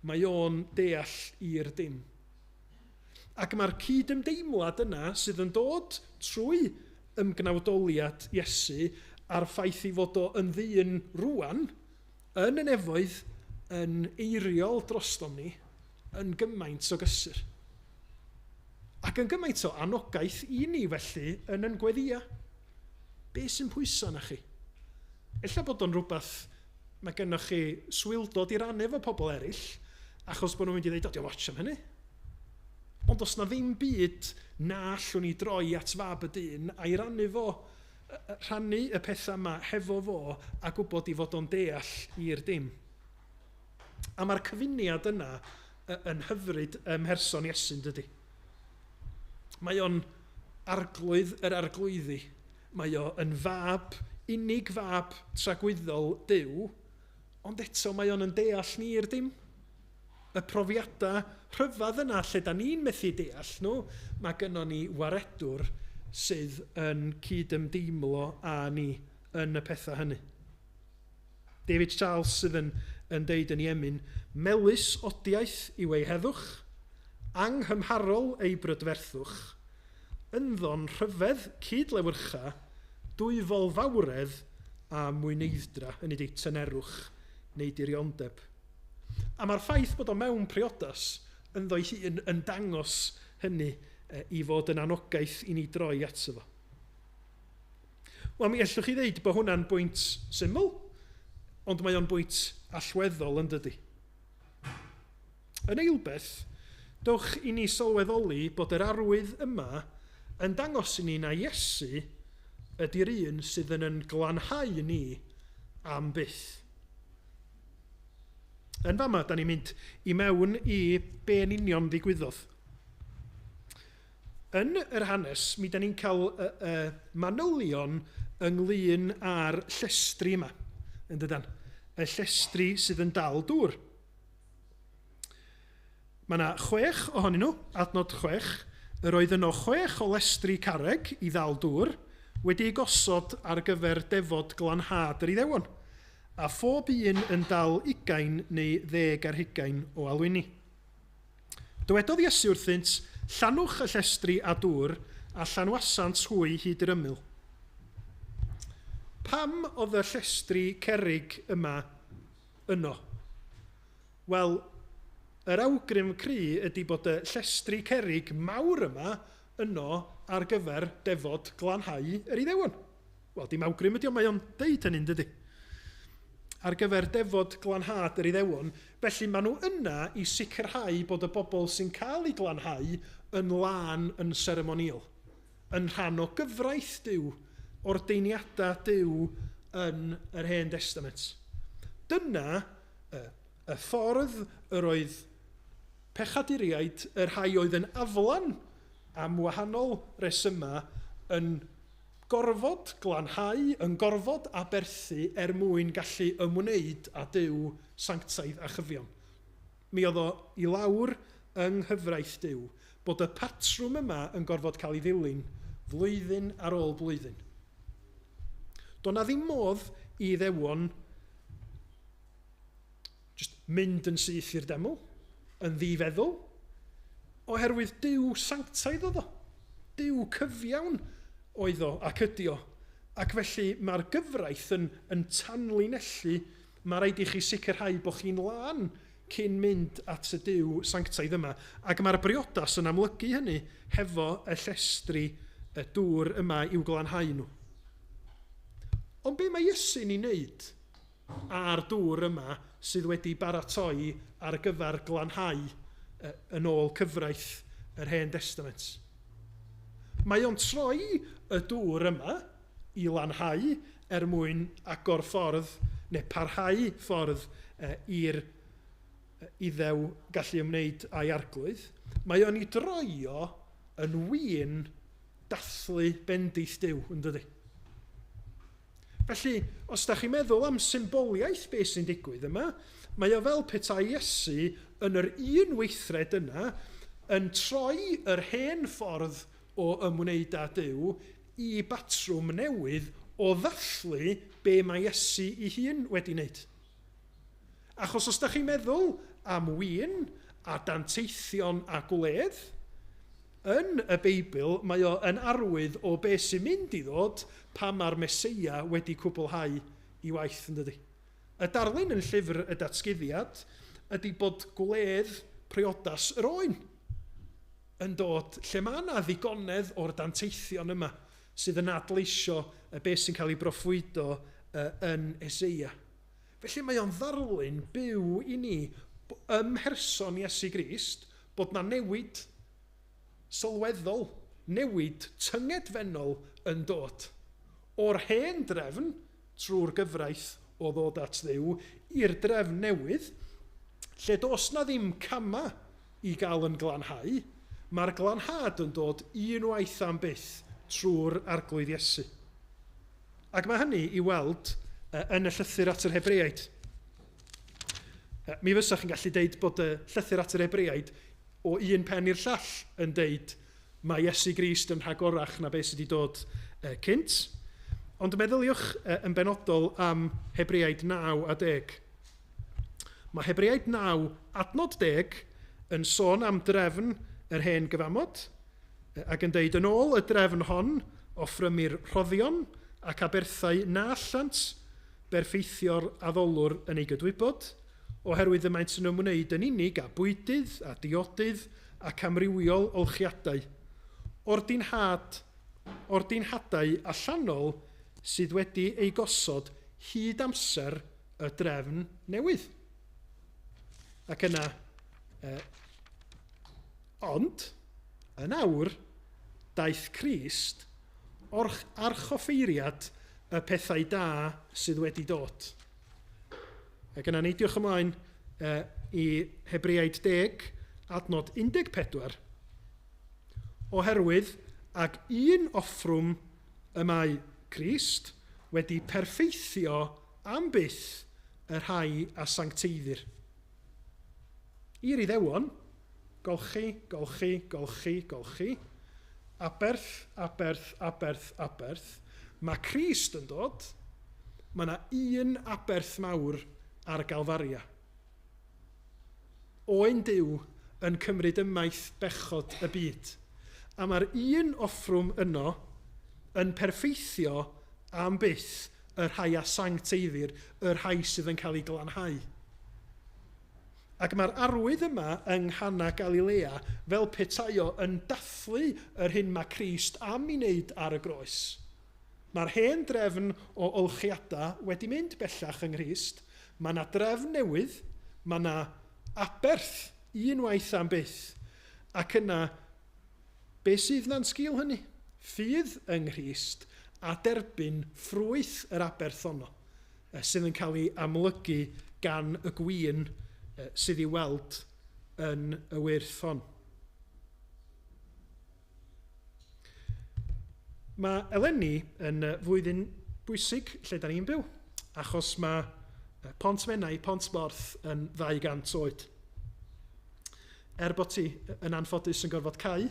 Mae o'n deall i'r dim. Ac mae'r cydymdeimlad yna sydd yn dod trwy ymgnawdoliad Iesu a'r ffaith ei fod o yn ddyn rwan, yn y nefoedd, yn eiriol drostom ni, yn gymaint o gysur. Ac yn gymaint o anogaeth i ni felly yn yn gweddïa. Be sy'n pwyso na chi? Ella bod o'n rhywbeth mae gennych chi swildod i rannu efo pobl eraill, achos bod nhw'n mynd i ddeud, o, diolch ots am hynny. Ond os na ddim byd na allwn ni droi at fab y dyn a'i rannu fo, rhannu y pethau yma hefo fo a gwybod i fod o'n deall i'r dim. A mae'r cyfuniad yna yn hyfryd ym mherson Iesu'n dydy. Mae o'n arglwydd yr arglwyddi. Mae o yn fab, unig fab tragwyddol Duw, ond eto mae o'n yn deall ni i'r dim. Y profiadau rhyfedd yna lle da ni'n methu deall nhw, mae gynnon ni waredwr sydd yn cydymdeimlo â ni yn y pethau hynny. David Charles sydd yn, yn deud yn ei emyn, melys odiaeth yw ei heddwch, anghymharol ei brydferthwch, ynddo'n rhyfedd cyd-lewyrcha, dwyfol fawredd a mwyneidd-dra, hynny ydi tynerwch neu diriondeb. A mae'r ffaith bod o mewn priodas ynddo'i hun yn dangos hynny i fod yn anogaeth i ni droi ato fo. Wel, mi allwch chi ddeud bod hwnna'n bwynt syml, ond mae o'n bwynt allweddol yn dydy. Yn eilbeth, dewch i ni sylweddoli bod yr arwydd yma yn dangos i ni na Iesu ydy'r un sydd yn yn glanhau ni am byth. Yn fama, da ni'n mynd i mewn i be yn union ddigwyddodd. Yn yr hanes, mi da ni'n cael y, y manylion ynglyn â'r llestri yma, yn dydan? Y llestri sydd yn dal dŵr. Mae yna chwech ohonyn nhw, adnod 6. Yr oedd yno chwech o lestri carreg i ddal dŵr, wedi eu gosod ar gyfer defod glanhad yr Iddewon, a phob un yn dal ugain neu ddeg ar hugain o alwyni. Dywedodd Iesu wrthynt, Llanwch y llestri â dŵr, a llanwasant hwy hyd yr ymyl. Pam oedd y llestri cerrig yma yno? Wel, yr awgrym cry ydy bod y llestri cerrig mawr yma yno ar gyfer defod glanhau yr Iddewon. Wel, dim awgrym ydy o, mae o'n deud hynny'n dydy. Ar gyfer defod glanhad yr Iddewon, felly maen nhw yna i sicrhau bod y bobl sy'n cael eu glanhau yn lân yn seremonïol, yn rhan o gyfraith Duw ordeiniadau Duw yn yr Hen Testament. Dyna y ffordd yr oedd pechaduriaid, y rhai oedd yn aflan am wahanol resymau, yn gorfod glanhau, yn gorfod aberthu er mwyn gallu ymwneud â Duw sanctaidd a chyfiawn. Mi oedd o i lawr yng nghyfraith Duw bod y patrwm yma yn gorfod cael ei ddilyn flwyddyn ar ôl blwyddyn. Doedd 'na ddim modd i Iddewon just mynd yn syth i'r deml, yn ddifeddwl, oherwydd Duw sanctaidd oedd o. Duw cyfiawn oedd o ac ydi o. Ac felly mae'r gyfraith yn tanlinellu, mae rhaid i chi sicrhau bod chi'n lân cyn mynd at y Duw sanctaidd yma. Ac mae'r briodas yn amlygu hynny hefo y llestri y dŵr yma i'w glanhau nhw. Ond be mae Iesu'n ei wneud a'r dŵr yma sydd wedi baratoi ar gyfer glanhau yn ôl cyfraith yr Hen Destament? Mae o'n troi y dŵr yma i lanhau er mwyn agor ffordd neu parhau ffordd i'r Iddew gallu ymwneud â'i arglwydd. Mae o'n ei droi o yn win dathlu bendith Duw, yn dydy? Felly, os da chi'n meddwl am symboliaeth beth sy'n digwydd yma, mae o fel petai Iesu yn yr un weithred yna yn troi yr hen ffordd o ymwneud â Duw i batrwm newydd o ddathlu be mae Iesu ei hun wedi wneud. Achos os da chi'n meddwl am win a danteithion a gwledd, yn y Beibl mae o yn arwydd o be sy'n mynd i ddod pan mae'r Meseia wedi cwblhau i waith, yn dydy? Y darlun yn llyfr y Datguddiad ydy bod gwledd priodas yr oen yn dod lle mae yna ddigonedd o'r danteithion yma sydd yn adleisio y beth sy'n cael ei broffwydo yn Eseia. Felly mae o'n ddarlun byw i ni ym mherson Iesu Grist bod 'na newid sylweddol, newid tyngedfennol yn dod. O'r hen drefn, trwy'r gyfraith o ddod at Dduw, i'r drefn newydd, lle does 'na ddim camau i gael yn glanhau, mae'r glanhad yn dod unwaith am byth trwy'r Arglwydd Iesu. Ac mae hynny i weld yn y llythyr at yr Hebreaid. Mi fysa chi'n gallu deud bod y llythyr at yr Hebreaid o un pen i'r llall yn deud mae Iesu Grist yn rhagorach na beth sydd wedi dod cynt. Ond meddyliwch yn benodol am Hebreaid 9 a 10. Mae Hebreaid 9 adnod 10 yn sôn am drefn yr hen gyfamod, ac yn deud, yn ôl y drefn hon, offrymir rhoddion ac aberthau na allant berffeithio'r addolwr yn ei gydwybod, oherwydd y maent yn ymwneud yn unig â bwydydd a diodydd ac amrywiol olchiadau. Ordinhad, ordinhadau allanol sydd wedi eu gosod hyd amser y drefn newydd. Ac yna, ond, yn awr, daeth Crist, orch archoffeiriad y pethau da sydd wedi dod. Ac yna neidiwch ymlaen i Hebreaid 10, adnod 14. Oherwydd ag un offrwm y mae Crist wedi perffeithio am byth y rhai a sancteiddir. I'r Iddewon, golchi, golchi, golchi, golchi, aberth, aberth, aberth, aberth, mae Crist yn dod, mae yna un aberth mawr ar Galfaria. Oen Duw yn cymryd ymaith bechod y byd. A mae'r un offrwm yno yn perffeithio am byth y rhai a sancteiddir, y rhai sydd yn cael eu glanhau. Ac mae'r arwydd yma yng Nghana Galilea fel petai o yn dathlu yr hyn mae Crist am ei wneud ar y groes. Mae'r hen drefn o olchiadau wedi mynd bellach yng Nghrist, mae 'na drefn newydd, mae 'na aberth unwaith am byth, ac yna be sydd 'na'n sgil hynny? Ffydd yng Nghrist. a derbyn ffrwyth yr aberth honno, sydd yn cael ei amlygu gan y gwin sydd i'w weld yn y wyrth hon. Mae eleni yn flwyddyn bwysig lle da ni'n byw, achos mae Pont Menai, Pont Borth yn 200 oed. Er bod ti yn anffodus yn gorfod cau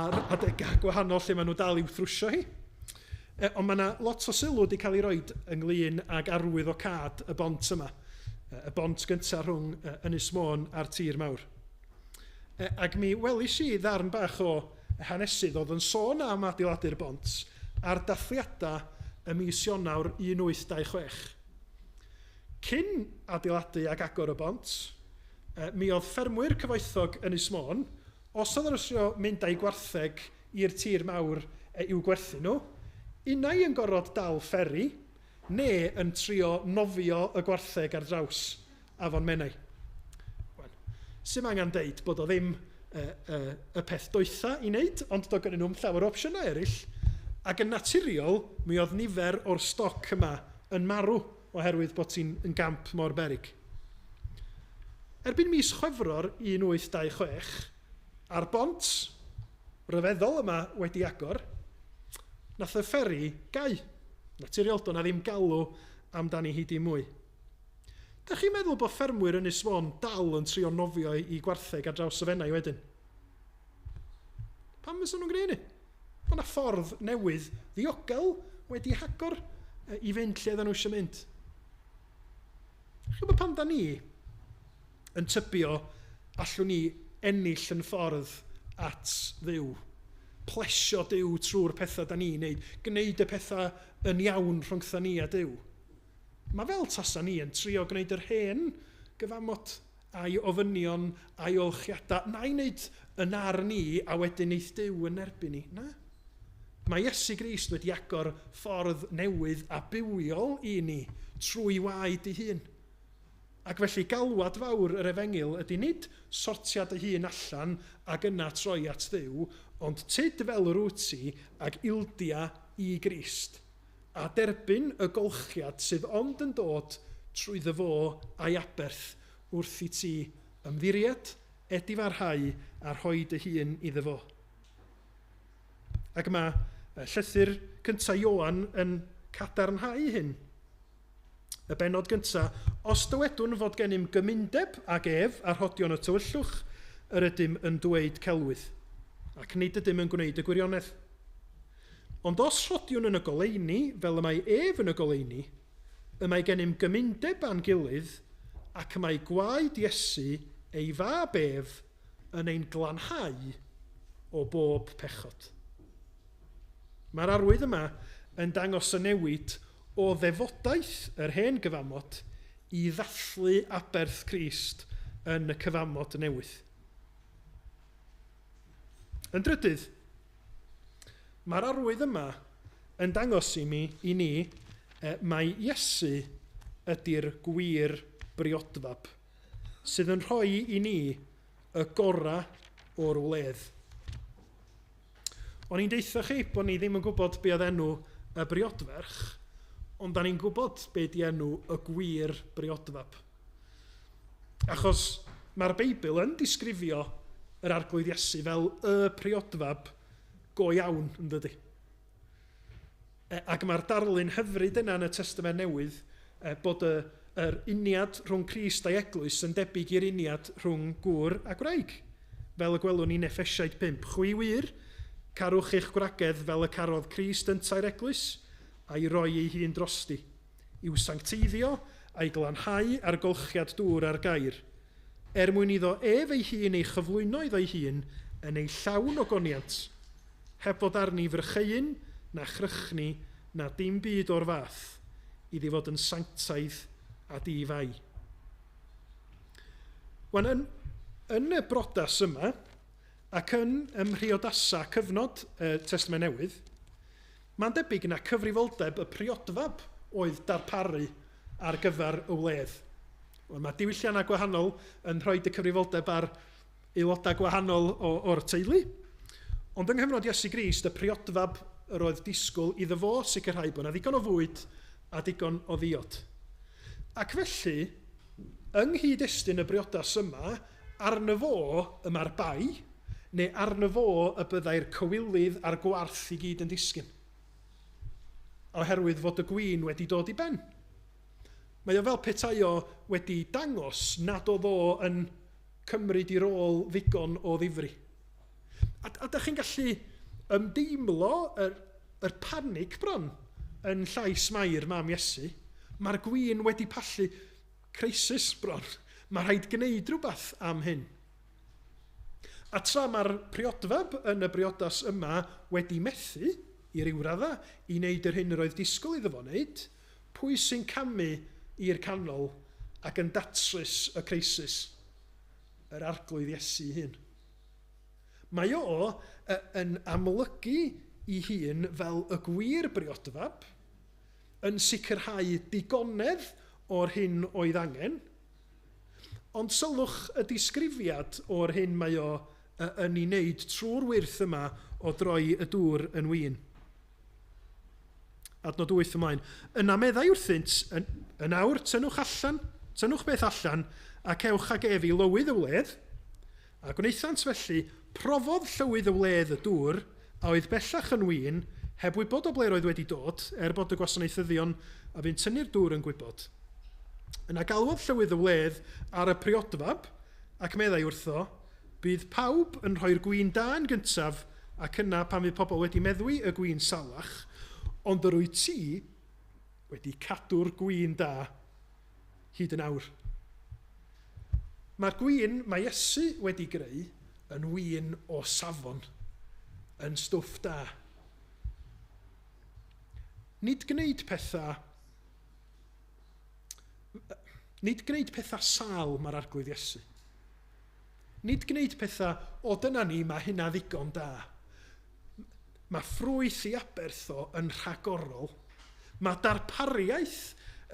ar adegau gwahanol lle maen nhw dal i'w thrwsio hi. Ond mae yna lot o sylw wedi cael ei roed ynglyn ag arwyddocâd y bont yma, y bont gyntaf rhwng Ynys Môn a'r tir mawr. Ac mi welis i ddarn bach o hanesydd oedd yn sôn am adeiladu'r bont a'r dathliadau ym mis Ionawr 1826. Cyn adeiladu ac agor y bont, mi oedd ffermwyr cyfoethog Ynys Môn, os oedden nhw isio mynd â'u gwartheg i'r tir mawr i'w gwerthu nhw, unai yn gorfod dal fferi, neu yn trio nofio y gwartheg ar draws Afon Menai. Wan, sy'm angen deud bod o ddim y peth doetha i wneud, ond doedd gennyn nhw'm llawer o opsiynau eraill, ac yn naturiol mi oedd nifer o'r stoc yma yn marw oherwydd bod ti'n yn gamp mor beryg. Erbyn mis Chwefror 1826, a'r bont ryfeddol yma wedi agor, nath y fferi gau. Naturiol, doedd 'na ddim galw amdani hi dim mwy. Dach chi'n meddwl bod ffermwyr Ynys Môn dal yn trio nofio i gwartheg ar draws y Fenai wedyn? Pam fysa nhw'n gwneud hynny? Mae yna ffordd newydd ddiogel wedi hagor i fynd lle oedden nhw eisiau mynd. Chi'n gwybod pan da ni yn tybio allwn ni ennill yn ffordd at Dduw, plesio Duw trwy'r pethau da ni'n neud, gwneud y pethau yn iawn rhwngtha ni a Duw. Mae fel tasa ni yn trio gwneud yr hen gyfamod a'i ofynion a'i olchiadau, na'i wneud yn ar ni a wedyn neith Duw yn erbyn ni. Na. Mae Iesu Grist wedi agor ffordd newydd a bywiol i ni trwy waed ei hun. Ac felly galwad fawr yr efengyl ydy nid sortia dy hun allan ac yna troi at Dduw, ond tyd fel yr wyt ti ac ildia i Grist. A derbyn y golchiad sydd ond yn dod trwyddo fo a'i aberth wrth i ti ymddiried, edifarhau a rhoi dy hun iddo fo. Ac mae llythyr cyntaf Ioan yn cadarnhau hyn. Y bennod gyntaf, os dywedwn fod gennym gymundeb ag ef a rhodion y tywyllwch, yr ydym yn dweud celwydd, ac nid ydym yn gwneud y gwirionedd. Ond os rhodiwn yn y goleuni, fel y mae ef yn y goleuni, y mae gennym gymundeb â'n gilydd, ac y mae gwaed Iesu, ei fab ef, yn ein glanhau o bob pechod. Mae'r arwydd yma yn dangos y newid o ddefodaeth yr hen gyfamod i ddathlu aberth Crist yn y cyfamod newydd. Yn drydydd, mae'r arwydd yma yn dangos i mi, i ni, mai Iesu ydy'r gwir briodfab, sydd yn rhoi i ni y gorau o'r wledd. O'n i'n deutha chi bod ni ddim yn gwybod be oedd enw y briodferch, ond da ni'n gwybod be di enw y gwir briodfab. Achos mae'r Beibl yn disgrifio yr Arglwydd Iesu fel y priodfab go iawn, yn dydy? Ac mae'r darlun hyfryd yna yn y Testament Newydd bod y, yr uniad rhwng Crist a'i eglwys yn debyg i'r uniad rhwng gŵr a gwraig, fel y gwelwn ni'n Effesiaid 5. Chwi wir, carwch eich gwragedd fel y carodd Crist yntau'r eglwys, a'i roi ei hun drosti, i'w sancteiddio a'i glanhau ar golchiad dŵr a'r gair, er mwyn iddo ef ei hun ei chyflwyno iddo'i hun yn ei llawn ogoniant, heb fod arni frycheuyn na chrychni na dim byd o'r fath, iddi fod yn sanctaidd a di-fai. Wan, yn, yn y brodas yma, ac yn ym mhriodasau cyfnod y Testament Newydd, mae'n debyg na cyfrifoldeb y priodfab oedd darparu ar gyfer y wledd. Wel, mae diwylliannau gwahanol yn rhoi y cyfrifoldeb ar aelodau gwahanol o, o'r teulu. Ond yng nghyfnod Iesu Grist, y priodfab yr oedd disgwyl iddo fo sicrhau bod yna ddigon o fwyd a digon o ddiod. Ac felly, yng nghyd-destun y briodas yma, arno fo y mae'r bai, neu arno fo y byddai'r cywilydd a'r gwarth i gyd yn disgyn. Oherwydd fod y gwin wedi dod i ben. Mae o fel petai o wedi dangos nad oedd o yn cymryd i rôl ddigon o ddifri. A da chi'n gallu ymdeimlo yr panig bron yn llais Mair, mam Iesu. Mae'r gwin wedi pallu, crisis bron. Mae rhaid gwneud rhywbeth am hyn. A tra mae'r priodfab yn y briodas yma wedi methu, i ryw radda, i wneud yr hyn yr oedd disgwyl iddo fo wneud, pwy sy'n camu i'r canol ac yn datrys y creisis? Yr Arglwydd Iesu ei hun. Mae o yn amlygu ei hun fel y gwir briodfab, yn sicrhau digonedd o'r hyn oedd angen, ond sylwch y disgrifiad o'r hyn mae o yn ei wneud trwy'r wyrth yma o droi y dŵr yn win. Adnod 8 ymlaen. Yna meddai wrthynt, yn, yn awr, tynnwch allan, tynnwch beth allan, ac ewch ag ef i lywydd y wledd. A gwnaethant felly, profodd llywydd y wledd y dŵr, a oedd bellach yn win, heb wybod o ble'r oedd wedi dod, er bod y gwasanaethyddion a fu'n tynnu'r dŵr yn gwybod. Yna galwodd llywydd y wledd ar y priodfab, ac meddai wrtho, Bydd pawb yn rhoi'r gwin da yn gyntaf, ac yna pan fydd pobl wedi meddwi y gwin salach, ond yr wyt ti wedi cadw'r gwin da hyd yn awr. Mae'r gwin mae Iesu wedi greu yn win o safon, yn stwff da. Nid gwneud pethau Nid gwneud pethau sâl mae'r Arglwydd Iesu. Nid gwneud pethau, o dyna ni, mae hynna ddigon da. Mae ffrwyth i aberth o yn rhagorol. Mae darpariaeth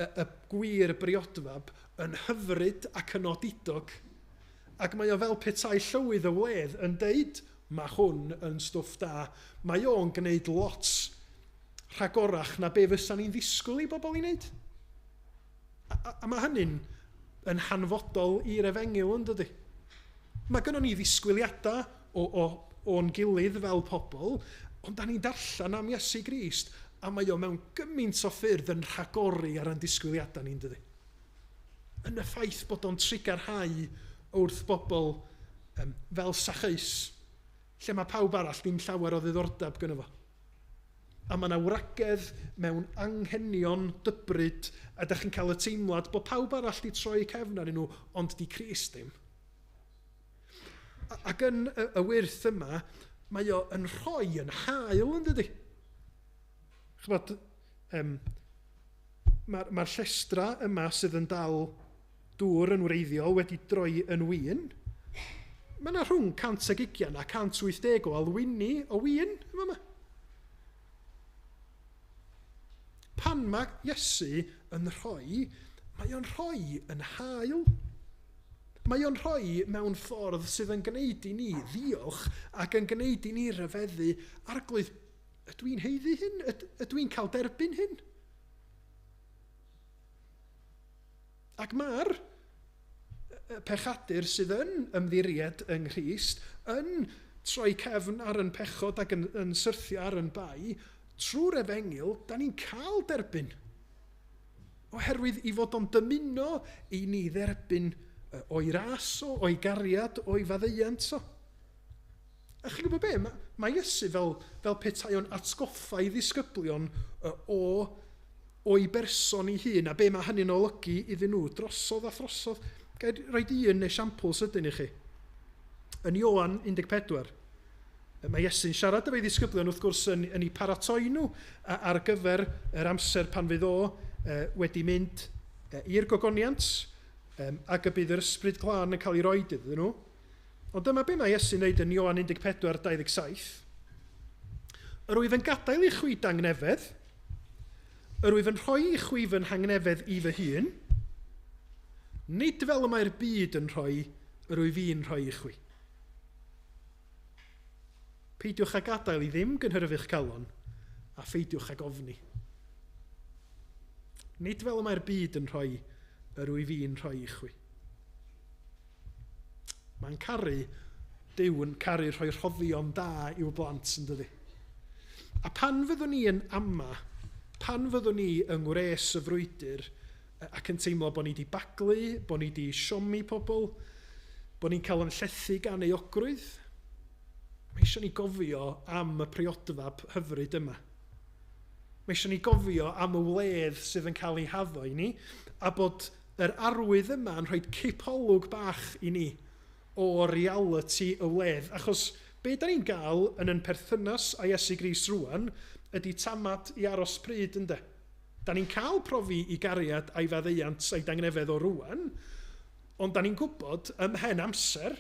y, y gwir briodfab yn hyfryd ac yn odidog. Ac mae o fel petai llywydd y wledd yn deud, mae hwn yn stwff da. Mae o'n gwneud lot rhagorach na be fysa ni'n ddisgwyl i bobl i wneud. A, a, a mae hynny'n yn hanfodol i'r efengyl, yn dydy? Mae gynnon ni ddisgwyliadau o, o, o'n gilydd fel pobl, ond da ni'n darllen am Iesu Grist, a mae o mewn gymaint o ffyrdd yn rhagori ar ein disgwyliadau ni'n dydy? Yn y ffaith bod o'n trugarhau wrth bobl um, fel Sacheus, lle mae pawb arall ddim llawer o ddiddordeb gynno fo. A mae yna wragedd mewn anghenion dybryd, a da chi'n cael y teimlad bod pawb arall di troi cefn arnyn nhw, ond di Crist ddim. Ac yn y, y wyrth yma, mae o yn rhoi yn hael yn dydy. Chybod, um, mae'r ma llestra yma sydd yn dal dŵr yn wreiddiol wedi droi yn win. Mae yna rhwng 120 a 180 o alwyni o win yma yma. Pan mae Iesu yn rhoi, mae o'n rhoi yn hael. Mae o'n rhoi mewn ffordd sydd yn gwneud i ni ddiolch ac yn gwneud i ni ryfeddu, Arglwydd, ydw i'n haeddu hyn? Ydw i'n cael derbyn hyn? Ac mae'r pechadur sydd yn ymddiried yng Nghrist yn troi cefn ar yn pechod ac yn, yn syrthio ar yn bai, trwy'r efengyl, da ni'n cael derbyn. Oherwydd i fod o'n dymuno i ni dderbyn o'i ras o, o'i gariad, o'i faddeuant o. A chi'n gwybod be? Mae, mae Iesu fel, fel petai o'n atgoffa i ddisgyblion o o'i berson ei hun a be mae hynny'n olygu iddyn nhw drosodd a throsodd. Ga i roed un esiampl sydyn i chi. Yn Ioan 14, mae Iesu'n siarad efo'i ddisgyblion wrth gwrs yn, yn eu paratoi nhw ar gyfer yr amser pan fydd o wedi mynd i'r gogoniant ac y bydd yr ysbryd glân yn cael ei roed iddyn nhw. Ond dyma be mae Iesu'n dweud yn Ioan 14, 27. Yr wyf yn gadael i chwi dangnefedd, yr wyf yn rhoi i chwi fy nhangnefedd i fy hun, nid fel y mae'r byd yn rhoi, yr wyf i'n rhoi i chwi. Peidiwch â gadael i ddim gynhyrfu'ch calon, a pheidiwch ag ofni. Nid fel y mae'r byd yn rhoi, yr wyf fi'n rhoi i chwi. Mae'n caru, Duw yn caru rhoi rhoddion da i'w blant yn dydi. A pan fyddwn ni yn ama, pan fyddwn ni yng ngwres y frwydr ac yn teimlo bod ni wedi baglu, bod ni wedi siomi pobl, bod ni'n cael yn llethu gan euogrwydd, mae eisiau ni gofio am y priodfab hyfryd yma. Mae eisiau ni gofio am y wledd sydd yn cael ei haddo i ni, a bod yr arwydd yma yn rhoi cipolwg bach i ni o realiti y wledd. Achos be da ni'n gael yn yn perthynas â Iesu Grist rwan ydy tamad i aros pryd, ynde? Da ni'n cael profi i gariad a'i faddeuant a'i dangnefedd o rwan, ond da ni'n gwybod ymhen amser,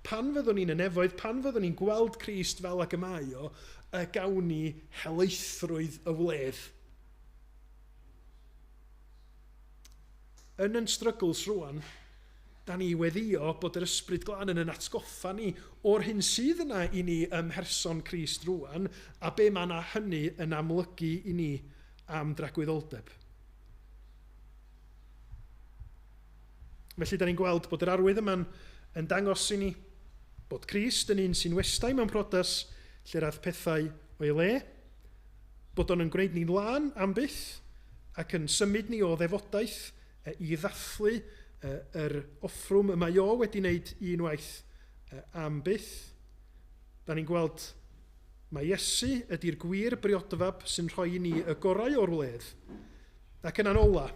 pan fyddwn ni'n y nefoedd, pan fyddwn ni'n gweld Crist fel ag y mae o, y gawn ni helaethrwydd y wledd. Yn yn struggles rwan, da ni weddio bod yr Ysbryd Glân yn yn atgoffa ni o'r hyn sydd yna i ni ym mherson Crist rwan, a be mae yna hynny yn amlygu i ni am dragwyddoldeb. Felly, da ni'n gweld bod yr arwydd yma'n yn dangos i ni bod Crist yn un sy'n westai mewn priodas lle radd pethau o'i le, bod o'n yn gwneud ni'n lân am byth ac yn symud ni o ddefodaeth i ddathlu yr offrwm y mae o wedi wneud unwaith am byth. Da ni'n gweld mae Iesu ydy'r gwir briodfab sy'n rhoi i ni y gorau o'r wledd. Ac yna'n ola,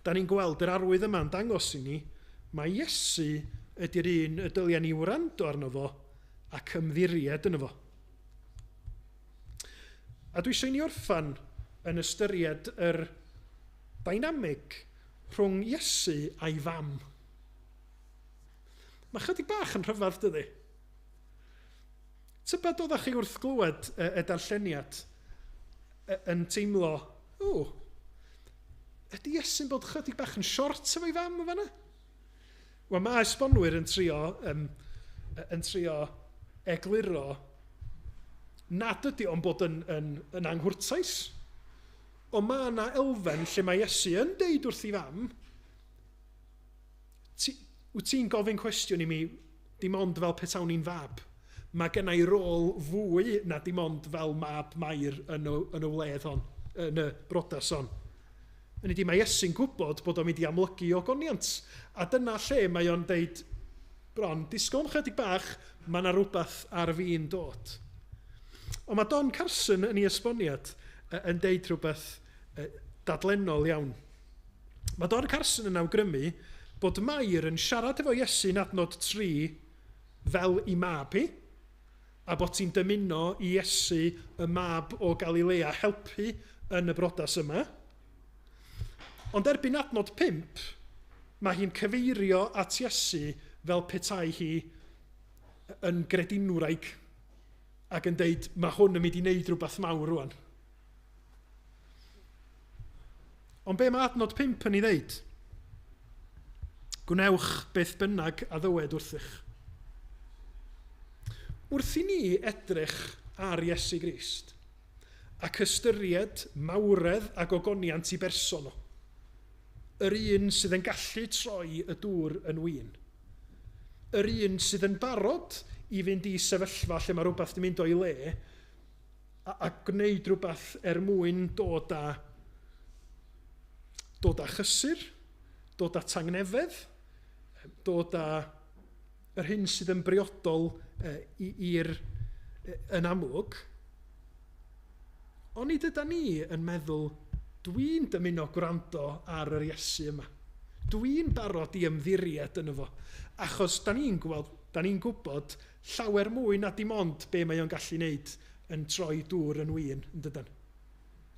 da ni'n gweld yr arwydd yma'n dangos i ni, mae Iesu ydy'r un y dylia ni wrando arno fo ac ymddiried yno fo. A dwi eisiau i ni orffan yn ystyried yr dynamig rhwng Iesu a'i fam. Mae chydig bach yn rhyfedd, dydy? Tybed oeddech chi wrth glywed y, y darlleniad yn teimlo, o, ydy Iesu'n bod chydig bach yn short efo'i fam yn fanna? Wel, mae esbonwyr yn trio, um, yn trio egluro nad ydy o'n bod yn, yn, yn anghwrtais. Ond mae yna elfen lle mae Iesu yn deud wrth ei fam, ti, wyt ti'n gofyn cwestiwn i mi dim ond fel petawn i'n fab. Mae gen i rôl fwy na dim ond fel mab Mair yn y, yn y wledd hon, yn y brodas hon. Hynny ydi, mae Iesu'n gwybod bod o'n mynd i amlygu ogoniant. A dyna lle mae o'n deud, bron, disgwyl am chydig bach, mae yna rhywbeth ar fin dod. Ond mae Don Carson yn ei esboniad yn deud rhywbeth dadlennol iawn. Mae Don Carson yn awgrymu bod Mair yn siarad efo Iesu yn adnod 3 fel i mab hi, a bod ti'n dymuno i Iesu, y mab o Galilea, helpu yn y brodas yma. Ond erbyn adnod 5, mae hi'n cyfeirio at Iesu fel petai hi yn gredinwraig ac yn deud, mae hwn yn mynd i wneud rhywbeth mawr rwan. Ond be mae adnod 5 yn ei ddeud? Gwnewch beth bynnag a ddywed wrthych. Wrth i ni edrych ar Iesu Grist ac ystyried mawredd a gogoniant i berson o, yr un sydd yn gallu troi y dŵr yn win, yr un sydd yn barod i fynd i sefyllfa lle mae rhywbeth wedi mynd o'i le, a, a gwneud rhywbeth er mwyn dod â, dod â chysur, dod â tangnefedd, dod â yr hyn sydd yn briodol i'r yn amlwg. Onid yda ni yn meddwl, dwi'n dymuno gwrando ar yr Iesu yma. Dwi'n barod i ymddiried yno fo. Achos da ni'n gweld, da ni'n gwybod llawer mwy na dim ond be mae o'n gallu wneud yn troi dŵr yn win, yn dydan?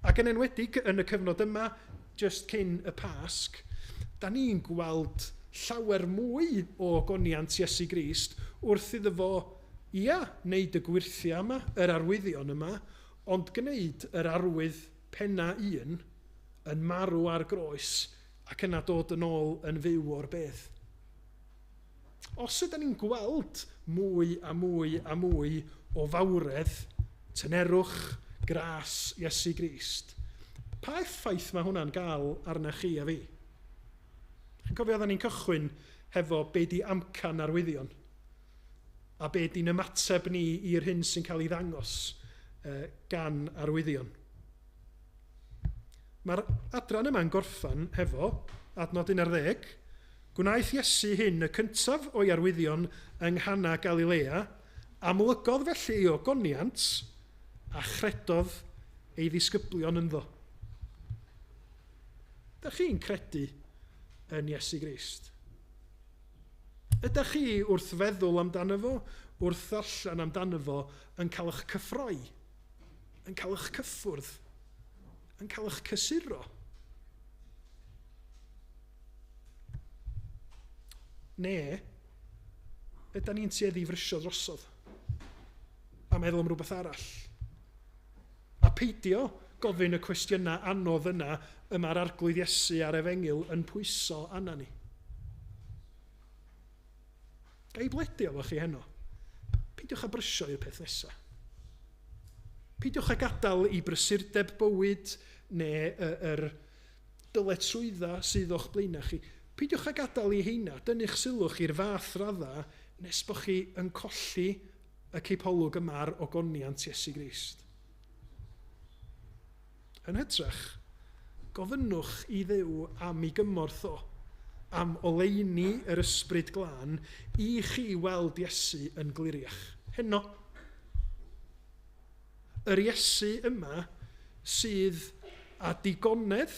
Ac yn enwedig yn y cyfnod yma, jyst cyn y Pasg, da ni'n gweld llawer mwy o ogoniant Iesu Grist wrth iddo fo, ia, wneud y gwyrthiau yma, yr arwyddion yma, ond gwneud yr arwydd penna un yn marw ar groes ac yna dod yn ôl yn fyw o'r bedd. Os ydyn ni'n gweld mwy a mwy a mwy o fawredd, tynerwch, Gras Iesu Grist. Pa effaith mae hwnna'n gael arna chi a fi? Chi'n cofio oedden ni'n cychwyn hefo be di amcan arwyddion a be di'n ymateb ni i'r hyn sy'n cael ei ddangos gan arwyddion. Mae'r adran yma'n gorffan hefo adnod 11. Gwnaeth Iesu hyn y cyntaf o'i arwyddion yng Nghana Galilea, amlygodd felly ei ogoniant, a chredodd ei ddisgyblion ynddo. Ydych chi'n credu yn Iesu Grist? Ydych chi wrth feddwl amdano fo, wrth ddarllen amdano fo, yn cael eich cyffroi, yn cael eich cyffwrdd, yn cael eich cysuro? Ne, ydy ni'n tueddu i frysio drosodd a meddwl am rhywbeth arall? A peidio gofyn y cwestiynau anodd yna y mae'r Arglwydd Iesu a'r Efengyl yn pwyso arna ni. Ga i bledio efo chi heno? Peidiwch â brysio i'r peth nesaf. Peidiwch â gadael i brysurdeb bywyd neu yr dyletswyddau sydd o'ch blaenau chi. Peidiwch â gadael i heina dynnu'ch sylw chi i'r fath raddau nes bod chi yn colli y cipolwg yma ar ogoniant Iesu Grist. Yn hytrach, gofynnwch i Dduw am ei gymorth o, am oleuni yr Ysbryd Glân i chi weld Iesu yn gliriach. Heno, yr Iesu yma sydd â digonedd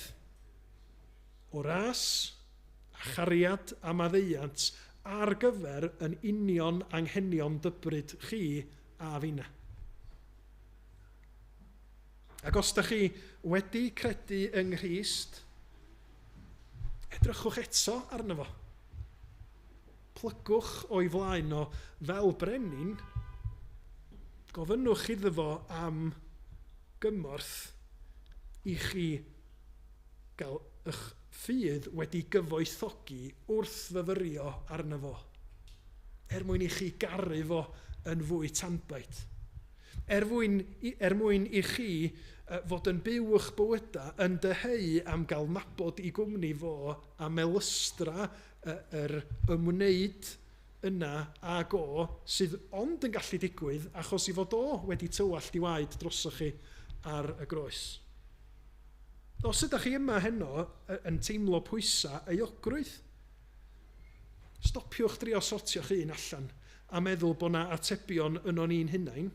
o ras a chariad a maddeuant ar gyfer yn union anghenion dybryd chi a finna. Ac os da chi wedi credu yng Nghrist, edrychwch eto arno fo. Plygwch o'i flaen o fel brenin, gofynnwch iddo fo am gymorth i chi gael eich ffydd wedi gyfoethogi wrth fyfyrio arno fo, er mwyn i chi garu fo yn fwy tanbaid. Er mwyn, er mwyn i chi fod yn byw eich bywydau yn dyheu am gael nabod i gwmni fo a melystra yr ymwneud yna ag o sydd ond yn gallu digwydd achos i fod o wedi tywallt i waed drosoch chi ar y groes. Os ydych chi yma heno yn teimlo pwysau euogrwydd, stopiwch drio sortio'ch hun allan a meddwl bod 'na atebion yno ni'n hunain,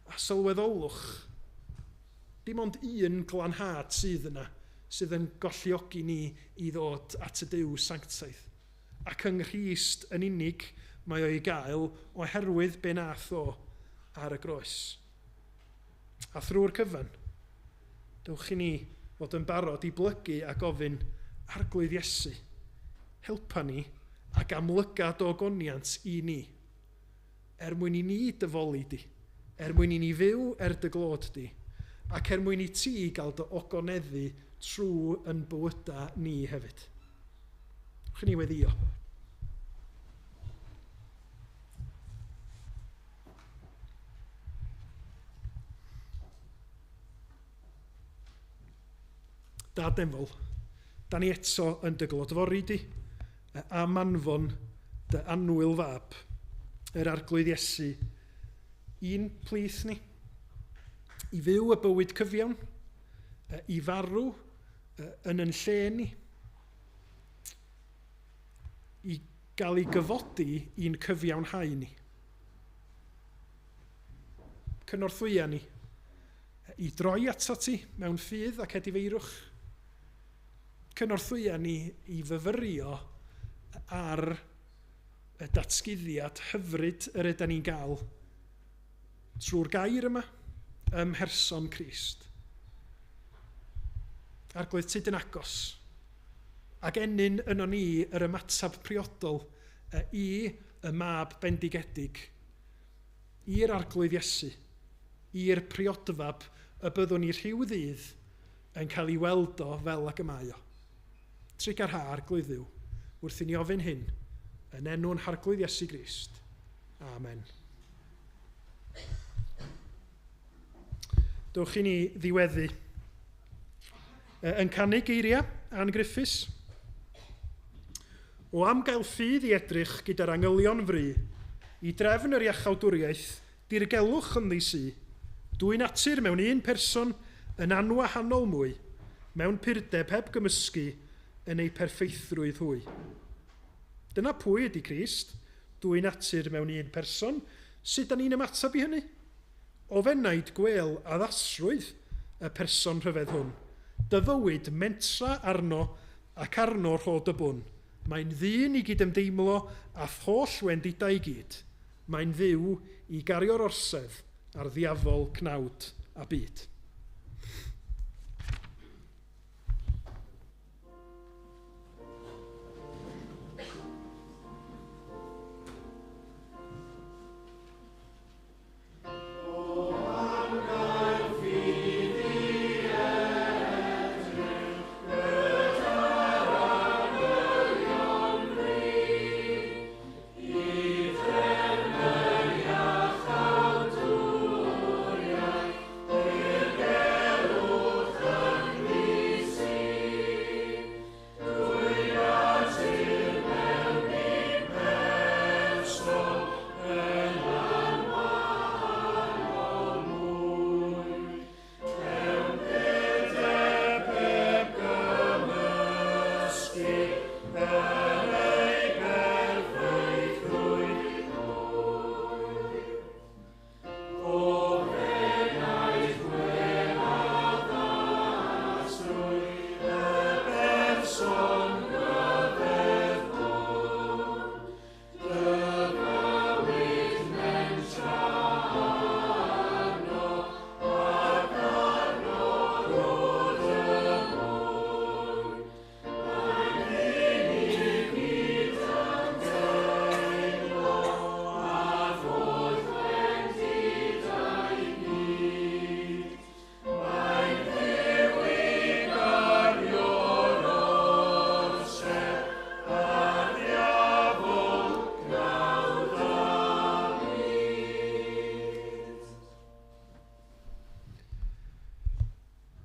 a sylweddolwch, dim ond un glanhad sydd yna sydd yn galluogi ni i ddod at y Duw sanctaidd. Ac yng Nghrist yn unig mae o i gael oherwydd be nath o ar y groes. A thrwy'r cyfan, dewch i ni fod yn barod i blygu a gofyn, Arglwydd Iesu, helpa ni ac amlyga dy ogoniant i ni, er mwyn i ni dy foli di, er mwyn i ni fyw er dy glod di, ac er mwyn i ti gael dy ogoneddu trwy yn bywydau ni hefyd. Wch i ni weddïo. Dad Nefol, da ni eto yn dy glodfori di, am anfon dy annwyl fab, yr Arglwydd Iesu, i'n plith ni, i fyw y bywyd cyfiawn, i farw yn yn lle ni, i gael ei gyfodi i'n cyfiawnhau ni. Cynorthwya ni i droi atat ti mewn ffydd ac edifeirwch. Cynorthwya ni i fyfyrio ar y datguddiad hyfryd yr ydan ni'n gael trwy'r gair yma ym mherson Crist. Arglwydd, tyd yn agos, ac ennyn yno ni yr ymateb priodol i y mab bendigedig, i'r Arglwydd Iesu, i'r priodfab y byddwn ni rhyw ddydd yn cael ei weld o fel ag y mae o. Trugarha, Arglwydd Dduw, wrth i ni ofyn hyn, yn enw'n Harglwydd Iesu Grist. Amen. Dewch i ni ddiweddu yn canu geiriau Ann Griffiths. O am gael ffydd i edrych gyda'r angylion fry, i drefn yr iachawdwriaeth, dirgelwch ynddi sy, dwy natur mewn un person yn anwahanol mwy, mewn purdeb heb gymysgu yn ei perffeithrwydd hwy. Dyna pwy ydy Crist, dwy natur mewn un person. Sut da ni'n ymateb i hynny? O fenaid gwêl addasrwydd y person rhyfedd hwn. Dy fywyd mentra arno ac arno rho dy bwn. Mae'n ddyn i gydymdeimlo a holl wendidau i gyd. Mae'n Dduw i gario'r orsedd ar ddiafol cnawd a byd.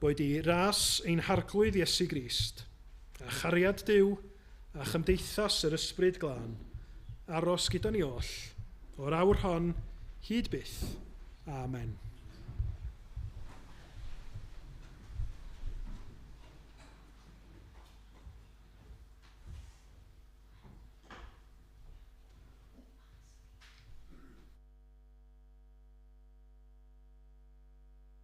Boed i ras ein Harglwydd Iesu Grist, a chariad Duw, a chymdeithas yr Ysbryd Glân, aros gyda ni oll, o'r awr hon, hyd byth. Amen.